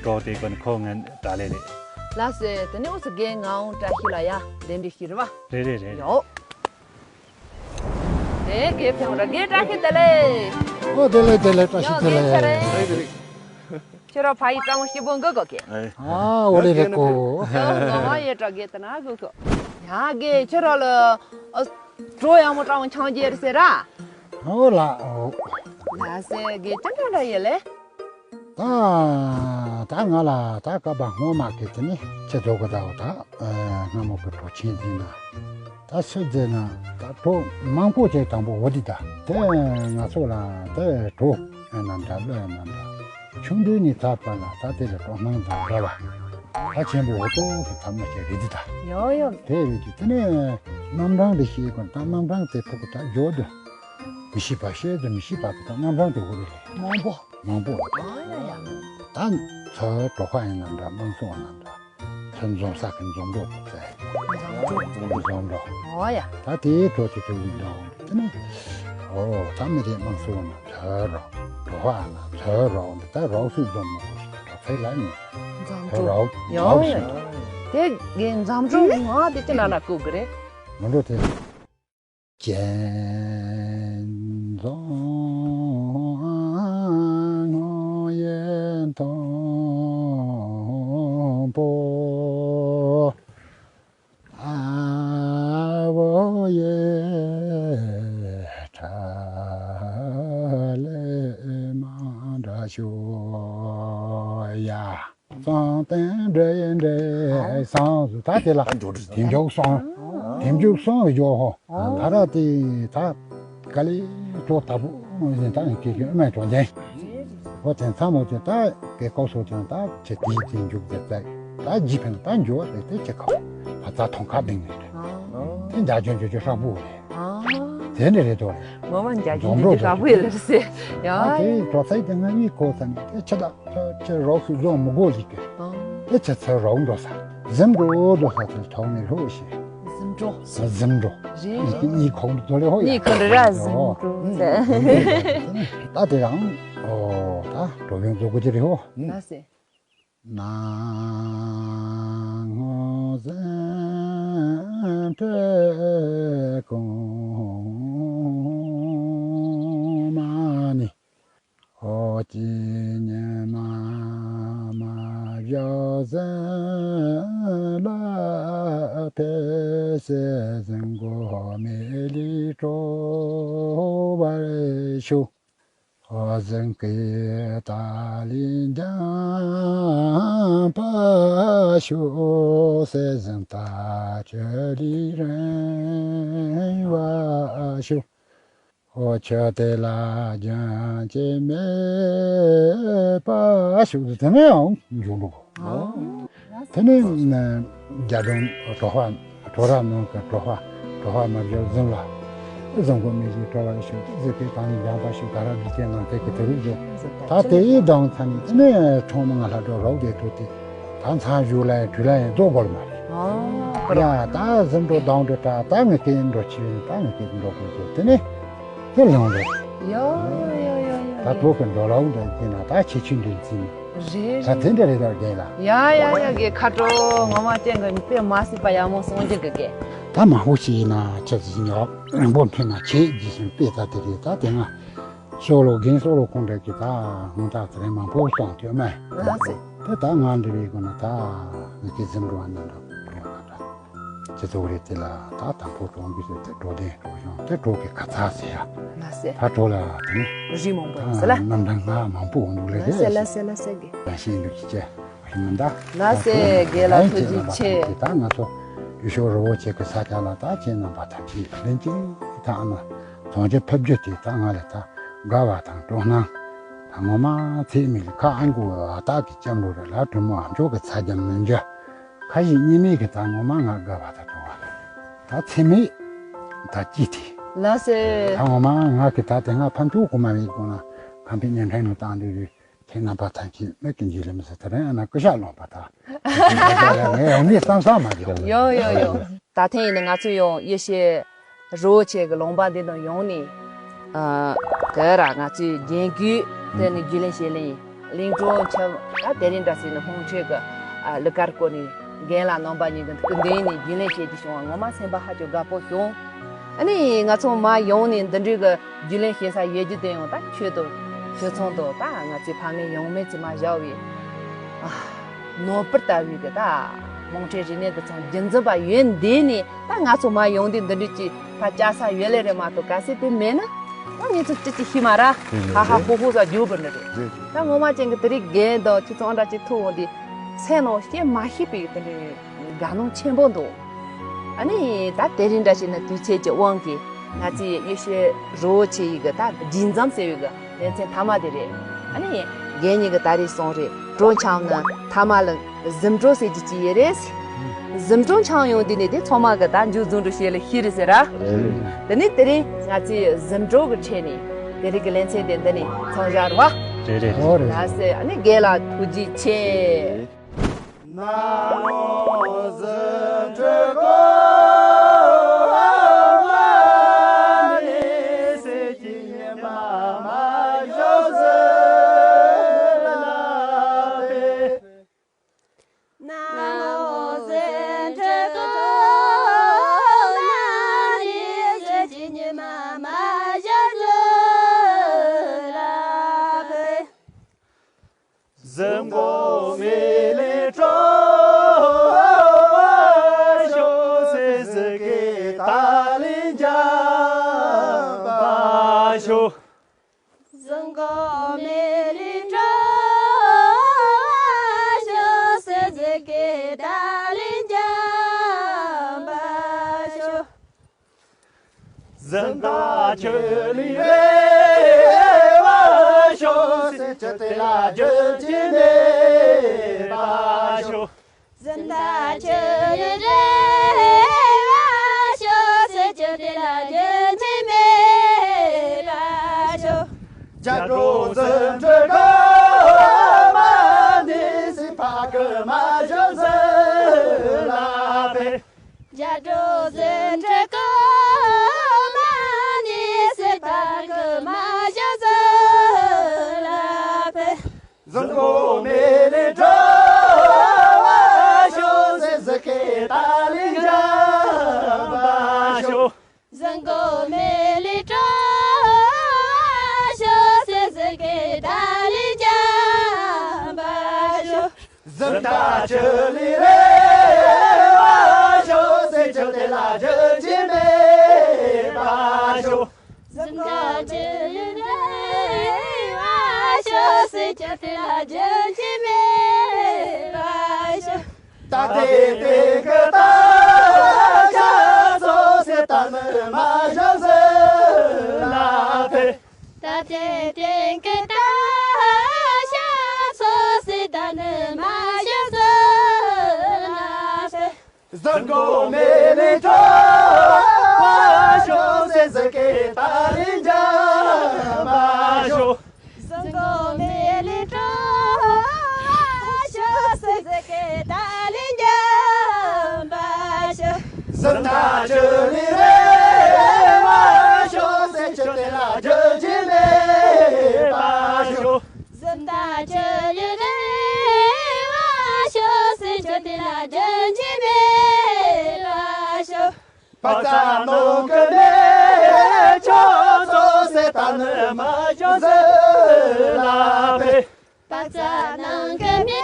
གྲོགས་དེ་ཀ་ནི་ཁོ་ང་དྲག་ལས་རེད། ལགས་སོ། དེ་ནས་འུ་ཚོ་རྒན་ངག་དབང་བཀྲ་ཤིས་ལགས་ཡ་གདན་འདྲེན་ཞུས་རེད་བ། རེད་རེད་རེད། ཡོ། དེ་རྒན་ཕེབས་ར་རྒན་བཀྲ་ཤིས་བདེ་ལེགས། ཨོ་བདེ་ལེགས་བདེ་ལེགས། བཀྲ་ཤིས་ཡོ་བདེ་རྒན་ལེགས། ཁྱེད་རང་ཕ་ཡི་སྤྲང་བོ་སྐྱིད་པོ་འགུག་གོ་གི། ཨ་འོ་ལེ་རེད་ཀོ། ཡོ་ངག་དབང་ཡོད་གྲོགས་རྒན་དེ་ན་འགུག་གོ། ཡ་རྒན་ཁྱེད་རང་ལ་ཨ་བྲོ་ཡག་མོ་སྤྲང་བོ་འཆང་རྒྱུ་རེད་ཟེར་ར། ཨོ་ལ་ཨོ། ལགས་སོ་རྒན་ཅི་འདྲ་འདྲ་ཡོད་ལེ། ད་ད་ང་ལ་ད་སྐབས་སྔོན་མ་གི་དེ་ནི་ཁྱེད་ཚོ་གི་ད་འོ་ད་སྔ་མོ་གི་གྲོགས་ཆེན་ཟིན་ན་ད་སུ་ཟིན་ན་ད་གྲོགས་མང་པོ་ཅིག་དང་པོ་འོ་དེ་ད་དེ་ང་ཚོ་ལ་དེ་གྲོགས་རྣམ་འདྲ་བློ་རྣམ་འདྲ་ཆུང་དུས་ནས་ཚར་བ་ལ་ད་དེ་ལ་གྲོགས་སྣང་དང་འདྲ་བ་ད་ཆེན་པོ་འོ་ཏོ་གི་ཚབ་མ་ཅིག་རེད་དེ་ད་ཡོ་ཡོ་དེ་རེད་དེ་དེ་ནས་རྣམ་གྲངས་དེ་ཤེས་དགོས། ད་རྣམ་གྲངས་དེ་ཕུག་གི་ད་འཇོག་དུ་མི་ཤེས་པ་ཤེས་དུ་མི་ཤེས་པ་གི་ད་རྣམ་གྲངས་དེ་འོ་རེད། མང་པོ། མང་པོ། ཨ་ཡ་ཡ། ད་ཚོ་གྲོགས་ཁ་ཡིན་ན་འདྲ་དམངས་སྲུང་ན་འདྲ་ཚོ་འཛོམས་ས་གི་འཛོམས་གྲོགས་དེ་ཚོ་འཛོམས་གྲོགས། འཛོམས་གྲོགས། ཨོ་ཡ། ད་དེའི་གྲོགས་དེ་ཚོ་ཡིན་འདྲ་འོང་དེ་ནི་ཨོ་ད་མི་དེ་དམངས་སྲུང་ན་ཚོ་རོགས་གྲོགས་ཁ་ན་ཚོ་རོགས་འདི་ད་རོགས་སུ་འཛོམས་ན་གྲོགས་ཚེ་ལ་ནི་འཛོམས་ཚོ་གྲོགས་རོགས་ཡོ་རོགས་ཡོ་སུ་ཡོ། དེ་གི་འཛོམས་གྲོགས་ངོ་དེ་ཅི་ན་ན་ལྐུག་གི་རེད། མི་འགྲོ་དེ། གཅེན་གཅུང་ཡི་མཐོན་པོ་ཨ་བོ་ཡི་ གསང་རྟེན་འབྲེལ་འབྲེལ་གསང་ཟུར་ད་དེ་ལ་ད་འགྱོ་དུས་དེ་མཇུག་སོང་། དེ་མཇུག་སོང་བའི་འཇོག་ཧོ། ད་ར་དེ་ད་ག་ལེ་ཅོ་ད་པོ་ཡིན་ད་ངས་སྐད་ཀྱི་ཨ་མའི་གྲོང་ལྡན། ཧོ་དེ་མཚམས་མོ་དེ་ད་གེ་ཀོ་སོ་དེ་ད་ཆེ་དེ་དེ་མཇུག་དེ་ད་ད་ཇི་ཕན་ད་འགྱོ་བ་རེད་དེ་ཆེ་ཁ་བ་ད་ཐོང་ཁ་བིང་ནས་རེད། དེ་འདྲ་ཅོ་ཅོ་ཅོ་ཧྲག་པོ་རེད། དེ་འདྲ་རེད་དོ་རེད། ངོ་མ་འཇའ་ཆུང་འཇིག་རྒྱུ་ཧྲག་པོ་ཡོད་ལེ་ཟེར་ཡ། ཨ་དེ་གྲོགས་ཚའི་དེ་ང་གཉིས་གོ་ཙམ་དེ་ཆེ་ད། ཁྱོད་རོགས་ཤིག་བཟོ་མི་དགོས་ལིག་གི། ཨ། ཨེ་ཆ་ཚ་རོགས་འགྲོ་ས། གཟིམ་འགྲོ་འགྲོ་ས་ཚོ་ཐོག་ནས་རོགས་ཤིག་གཟིམ་འགྲོ། གཟིམ་འགྲོ། རེད། གཉིས་གཉིས་ཁོག་འདུ་ལེ་ཧོ་ཡ། གཉིས་ཁོག་འདུ་ར་གཟིམ་འགྲོ་ཟེར། ད་དེ་རང་། ཨོ་ད་འགྲོ་ཡོང་འགྲོ་དགོས་ཀྱི་རེད་ཧོ། ལ་སེ། ནང་ངོ་གཟིམ་འགྲོ་གོང་མ་ནི། ཨོ་ཅི་ཉི་མ་མ་བཞག་ཟིན་ལ་ཕེབས་ཟིན་གོ་མེ་ལི་སྤྲོ་བར་ཤོག་ཨོ་ཟིན་ཀི་ཏ་ལི་འཇམ་པ་ཤོག་སེ་ཟིན་ཏ་ཅི་ལི་རིང་བ་ཤོག་ཨོ་ཆོས་དེ་ལ་རྒྱུན་ཆད་མེད་པ་ཞུ་དེ་ནས་ཡང་འཇུག་ལུགས། དེ་ནས་རྒྱ་གྲོང་གྲོ་བ་གྲོ་ར་ནང་གི་གྲོ་བ་གྲོ་བ་མ་བཞག་གཟིམ་ལ་གཟིམ་གོ་མི་ཞིག་གྲོ་བ་ཞུ་ཟི་ཀའི་དང་ནི་འཇམ་པ་ཞུ་ད་ར་འདི་ཅན་ནང་དེ་གི་དེ་རིགས་ཞུ་ད་དེ་ཡི་དང་ཚ་ནི་དེ་ནས་གྲོང་མི་ང་ལྷ་གྲོ་རོགས་དེ་ཐུག་དེ། ད་མཚམས་བཞུགས་ལ་ཡང་དུས་ལ་ཡང་རྫོགས་དགོས་མ་རེད། ཡ་ད་གཟིམ་འགྲོ་ལྡང་འགྲོ་ད་ད་ངས་སྐད་འགྲོ་ཆེ་བས་ད་ངས་སྐད་འགྲོ་དགོས་ཟེར་དེ་ནས་དེ་ལངས་རེད། ཡོ་ཡོ་ཡོ་ཡོ། ད་ཐོག་གི་འགྲོ་ལའུ་འདྲ་བྱས་ན་ད་ཁྱེད་ཆུ་འདྲེན་ཚིག་ནས་རེད་ད་དེ་འདྲ་རེད་ད་རྒན་ལགས། ཡ་ཡ་ཡ་གི་ཁ་དྲོ་ངོ་མ་ཅན་གི་དཔེ་མ་སྲིད་པ་ཡག་མོ་གསུང་རྒྱུ་གི་གི། ད་མང་པོ་ཞིག་ཡིན་ན་ཁྱེད་ཀྱི་ཉོག་རིང་པོ་འཕྲད་ན་ཁྱེད་རྗེས་སུ་དཔེ་ད་དེ་རེད་ད་དེ་ང་ཤོ་ལོ་རྒན་སོ་ལོ་ཁོང་འདྲ་གི་ད་ཧུང་ད་ཚེ་རིང་མང་པོ་གསུང་ཐོས་མེད། ལགས་སེ། དེ་ད་ང་འདྲི་བའི་སྒོ་ནས་ད་ངས་ཀྱི་གཟིམ་འགྲོ་བ་ནང་འགྲོ་འགྲོ་ན་འདྲ། སྤྱི་ཚོགས་རེད་དེ་ལ་ད་དང་པོ་གྲོང་གི་ཟེར་དེ་འགྲོ་དེ་འགྲོ་བྱུང་དེ་འགྲོ་གི་ཁ་ཚ་ཟེར་ཡ། ལགས་སེ། ད་འགྲོ་ལ་དེ་ནི། རི་མང་པོ་ཡོད་ཟེར་ལ། རྣམ་གྲངས་ང་མང་པོ་འོང་འདུག་ལེ་རེད། ལགས་སེ་ལགས་སེ་ལགས་སེ་གི། ད་ཤེས་འདུག་ཅི་བྱས་ཨ་ཤི་མི་འདའ། ལགས་སེ་རྒན་ལགས་ཐུགས་རྗེ་ཆེ། ད་ང་ཚོ་ཡུལ་ཤོག་རི་བོ་ཆེ་གི་ས་ཆ་ལ་ད་ཁྱེད་རྣམ་པ་ཐམས་ཅད་ལན་གཅིག་ད་ཨ་མ་ཚོང་ཆེ་ཕེབས་རྒྱུ་དེ་ད་ང་ལ་ད་དགའ་བ་དང་སྤྲོ་སྣང་། ད་ངོ་མ་ཚེ་མི་ལ་ཁ་ཨང་གུ་ཨ་སྟག་གི་སྐྱབས་འགྲོ་རེད་ལ་གྲུ་མོ་ཨ་མཆོག་གི་ཚ་རྒྱ་མི་འཇོ། ཁ་ཞིག་གཉིས་མེད་ཀྱི་ད་ངོ་མ་ང་དགའ་བ་ད་སྤྲོ་བ། ད་ཚེ་མེད་ད་ཅི་དེ། ལགས་སེ། ད་ངོ་མ་ང་གི་ད་དེ་ང་ཕམ་ཆོག་གོ་མ་རེད་གོ་ན་ཁམས་པའི་བརྙན་འཕྲིན་ནང་བཏང་འདུག་རེད། ཁྱེད་རྣམ་པ་ཐམས་ཅད་མིག་གི་འཇིགས་ལས་མི་ཟེར་དེ་རིང་ཨ་ན་སྐུ་ཤ་ལོངས་པ་ད། ངས་ཡང་མི་བསམ་བསམ་མ་བྱུང་། ཡོ་ཡོ་ཡོ། ད་ཐེངས་ཡིན་ན་ང་ཚོ་ཡང་ཡེ་ཤེས་རི་བོ་ཆེ་གི་ལུང་པ་འདི་དང་ཡོང་ནས། ཨ། ག་ར་ང་ཚོའི་རྒན་རྒོན་དེ་ནས་རྒྱུས་ལེན་བྱེད་ལེན་ཡིན། གླིང་སྒྲུང་ཆེན་ད་དེ་རིང་འདྲ་སྲིད་ནས་ཧོང་ཁྲོད་ཀྱི་ཨ་གླུ་གར་སྐོར་ནས་རྒན་ལགས་རྣམ་པ་གཉིས་ཀྱི་སྐུ་མདུན་ནས་རྒྱུས་ལེན་བྱེད་རྒྱུ་བྱུང་བ་ངོ་མ་སེམས་པ་ཧ་ཅང་དགའ་པོ་བྱུང་། ཨ་ནི་ང་ཚོ་མ་ཡོང་ནས་འདི་འདྲའི་གི་རྒྱུས་ལེན་བྱེད་ས་ཡོད་རྒྱུ་དེ་ཡང་ད་ཁྱོད་དང་ཁྱོད་ཚང་དང་ད་ང་ཚོའི་ཕ་མེས་ཡང་མེས་ཚོས་མ་བཞག་པའི་ཨ་ནོར་བུ་ལྟ་བུའི་གི་ད་ཧོང་ཁྲོད་རིག་གནས་འདི་ཚང་རྒྱུན་འཛིན་པ་ཡོད་འདི་ནས་ད་ང་ཚོ་མ་ཡོང་དུས་འདི་འདྲའི་ཅིག་ད་བཅའ་ས་ཡོད་ལེ་རེད་མ་གཏོགས་གལ་སྲིད་དེ་མེད་ན་ད་ངེད་ཚོ་ཅི་ཅིག་ཤི་མ་ར་ཧ་ཧ་ཧོ་ཧོ་ས་རྒྱུག་པ་འདྲ་རེད། ད་ངོ་མ་ཅན་གི་དེ་རིགས་རྒན་དང་ཁྱོད་ཚོ་འདྲ་ཅིག་ཐུག་འོང་དུས་སེམས་ནང་བཤད་མ་ཤེས་པའི་དེ་འདྲའི་དགའ་སྣང་ཆེན་པོ་འདུག་ཨ་ནི་ད་དེ་རིང་འདྲ་བྱས་ན་དུས་ཚོད་ཀྱི་དབང་གིས་ང་ཚོའི་ཡེ་ཤེས་རི་བོ་ཆེ་ཡི་གི་ད་རྒྱུན་འཛོམས་ཟེར་བའི་གི་ལེ་ཚན་མཐའ་མ་དེ་རེད། ཨ་ནི་རྒན་གཉིས་གི་ད་རེས་སོང་རེད་གྲོ་འཆམ་ནི་མཐའ་མ་ལ་གཟིམ་གྲོ་ཟེར་གྱི་ཅི་ཡེ་རེད། གཟིམ་གྲོ་འཆམ་ཡོང་དུས་ནས་དེ་ཚང་མ་གི་ད་མཇུག་རྫོང་འགྲོ་བྱེད་ལ་ཤི་རེད་ཟེར་ར། དེ་ནི་དེ་རིང་ང་ཚོའི་གཟིམ་གྲོ་གི་ཁྲོད་ནས་དེ་རིང་གི་ལེ་ཚན་དེ་འདི་ནས་མཚམས་བཞག་ར་བ། རེད་རེད། ལགས་སེ་ཨ་ནི་རྒན་ལགས་ཐུགས་རྗེ་ཆེ། གཟིམ་དང་ཆོས་ལུགས་རེ་བ་ཤོག་ཟེར་ཆོས་དེ་ལ་རྒྱུན་ཆད་མེད་པ་ཤོག་གཟིམ་དང་ཆོས་ལུགས་རེ་བ་ཤོག་ཟེར་ཆོས་དེ་ལ་རྒྱུན་ཆད་མེད་པ་ཤོག་རྒྱ་གྲོགས་གཟིམ་ཁྲི་གོང་མ་འདི་སྲིད་པ་གི་མ་བྱོན་ཟིན་ལ་ཕེབས། རྒྱ་གྲོགས་གཟིམ་ཁྲི་གོང་མ་འདི་སྲིད་པ་གི་མ་བྱོན་ཟིན་ལ་ཕེབས། གཟིམ་དགོང་མེ་ལེན་གྲོལ་བར་ཤོག་ཟེར་གཟིགས་སྐད་ཏཱ་ལའི་འཇམ་པ་ཤོག་གཟིམ་དགོང་མེ་ལེན་གྲོལ་བར་ཤོག་ཟེར་གཟིགས་སྐད་ཏཱ་ལའི་འཇམ་པ་ཤོག་གཟིམ་དང་ཆོས་ལུགས་རེ་བ་ཤོག་ཟེར་ཆོས་དེ་ལ་རྒྱུན་ཆད་མེད་པ་ཤོག་གཟིམ་དང་ཆོས་ལུགས་རེ་བ་ཤོག་ཟེར་ཆོས་དེ་ལ་རྒྱུན་ཆད་མེད་པ་ཤོག་ད་ལྟའི་སྟེང་གི་དར་ཆ་ཚོ་ཟེར་ད་ནི་མ་བཞག་ཟིན་ལ་ཕེབས། ད་ལྟའི་སྟེང་གི་དར་ཆ་ཚོ་ཟེར་ད་ནི་མ་བཞག་ཟིན་ལ་ཕེབས། གཟིམ་དགོང་མེ་ལེན་གྲོལ་བར་ཤོག་ཟེར་གཟིགས་སྐད་ཏཱ་ལའི་འཇམ་པ་ཤོག་གཟིམ་དགོང་མེ་ལེན་གྲོལ་བར་ཤོག་ཟེར་གཟིགས་སྐད་ཏཱ་ལའི་འཇམ་པ་ཤོག་གཟིམ་དང་ཆོས་ལུགས་རེ་བ་ཤོག་ཟེར་ཆོས་དེ་ལ་རྒྱུན་ཆད་མེད་པ་ཤོག་གཟིམ་དང་ཆོས་ལུགས་རེ་བ་ཤོག་ཟེར་ཆོས་དེ་ལ་རྒྱུན་ཆད་མེད་པ་ཤོག་དཔག་ཚད་ནང་གི་མེ་ལྕེ་ཚོ་ཟེར་ད་ནི་མ་བཞག་ཟིན་ལ་ཕེབས། དཔག་ཚད་ནང་གི་མེ་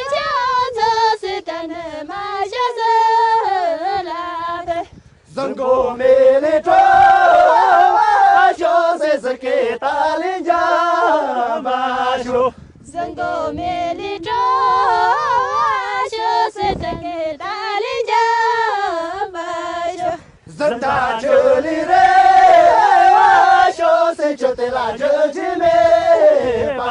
ལྕེ་ཚོ་ཟེར་ད་ནི་མ་བཞག་ཟིན་ལ་ཕེབས། གཟིམ་དགོང་མེ་ལེན་གྲོལ་བར་ཤོག་ཟེར་གཟིགས་སྐད་ཏཱ་ལའི་འཇམ་པ་ཤོག་གཟིམ་དགོང་མེ་ལེན་གྲོལ་བར་ཤོག་ཟེར་གཟིགས་སྐད་ཏཱ་ལའི་འཇམ་པ་ཤོག་གཟིམ་དང་ཆོས་ལུགས་རེ་བ་ཤོག་ཟེར་ཆོས་དེ་ལ་རྒྱུན་ཆད་མེད་པ་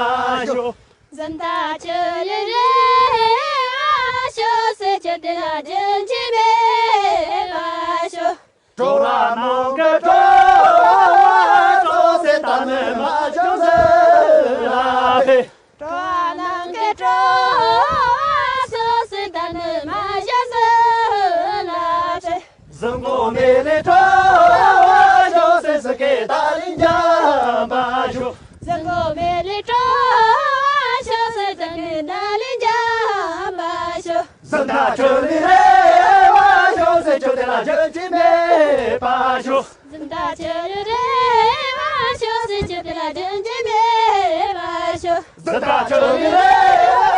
ཤོག་གཟིམ་དང་ཆོས་ལུགས་རེ་བ་ཤོག་ཟེར་ཆོས་དེ་ལ་རྒྱུན་ཆད་མེད་པ་ཤོག་གྲོགས་རྣམས་ཀྱི་གྲོགས་ཚོ་ཟེར་ད་ནི་མ་བྱུང་ཟིན་ལ་ཕེབས། གྲོགས་རྣམས་ཀྱི་གྲོགས་ཚོ་ཟེར་ད་ནི་མ་བྱུང་ཟིན་ལ་ཕེབས། གཟིམ་དགོང་མེ་ལེན་གྲོལ་བར་ཤོག་ཟེར་གཟིགས་སྐད་ཏཱ་ལའི་འཇམ་པ་ཤོག་གཟིམ་དགོང་མེ་ལེན་གྲོལ་བར་ཤོག་ཟེར་གཟིགས་སྐད་ཏཱ་ལའི་འཇམ་པ་ཤོག་གཟིམ་དང་ཆོས་ལུགས་རེ་བ་ཤོག་ཟེར་ཆོས་དེ་ལ་རྒྱུན་ཆད་མེད་པ་ཤོག་གཟིམ་དང་ཆོས་ལུགས་རེ་བ་ཤོག་ཟེར་ཆོས་དེ་ལ་རྒྱུན་ཆད་མེད་པ་ཤོག་གཟིམ་དང་ཆོས་ལུགས་རེ་བ་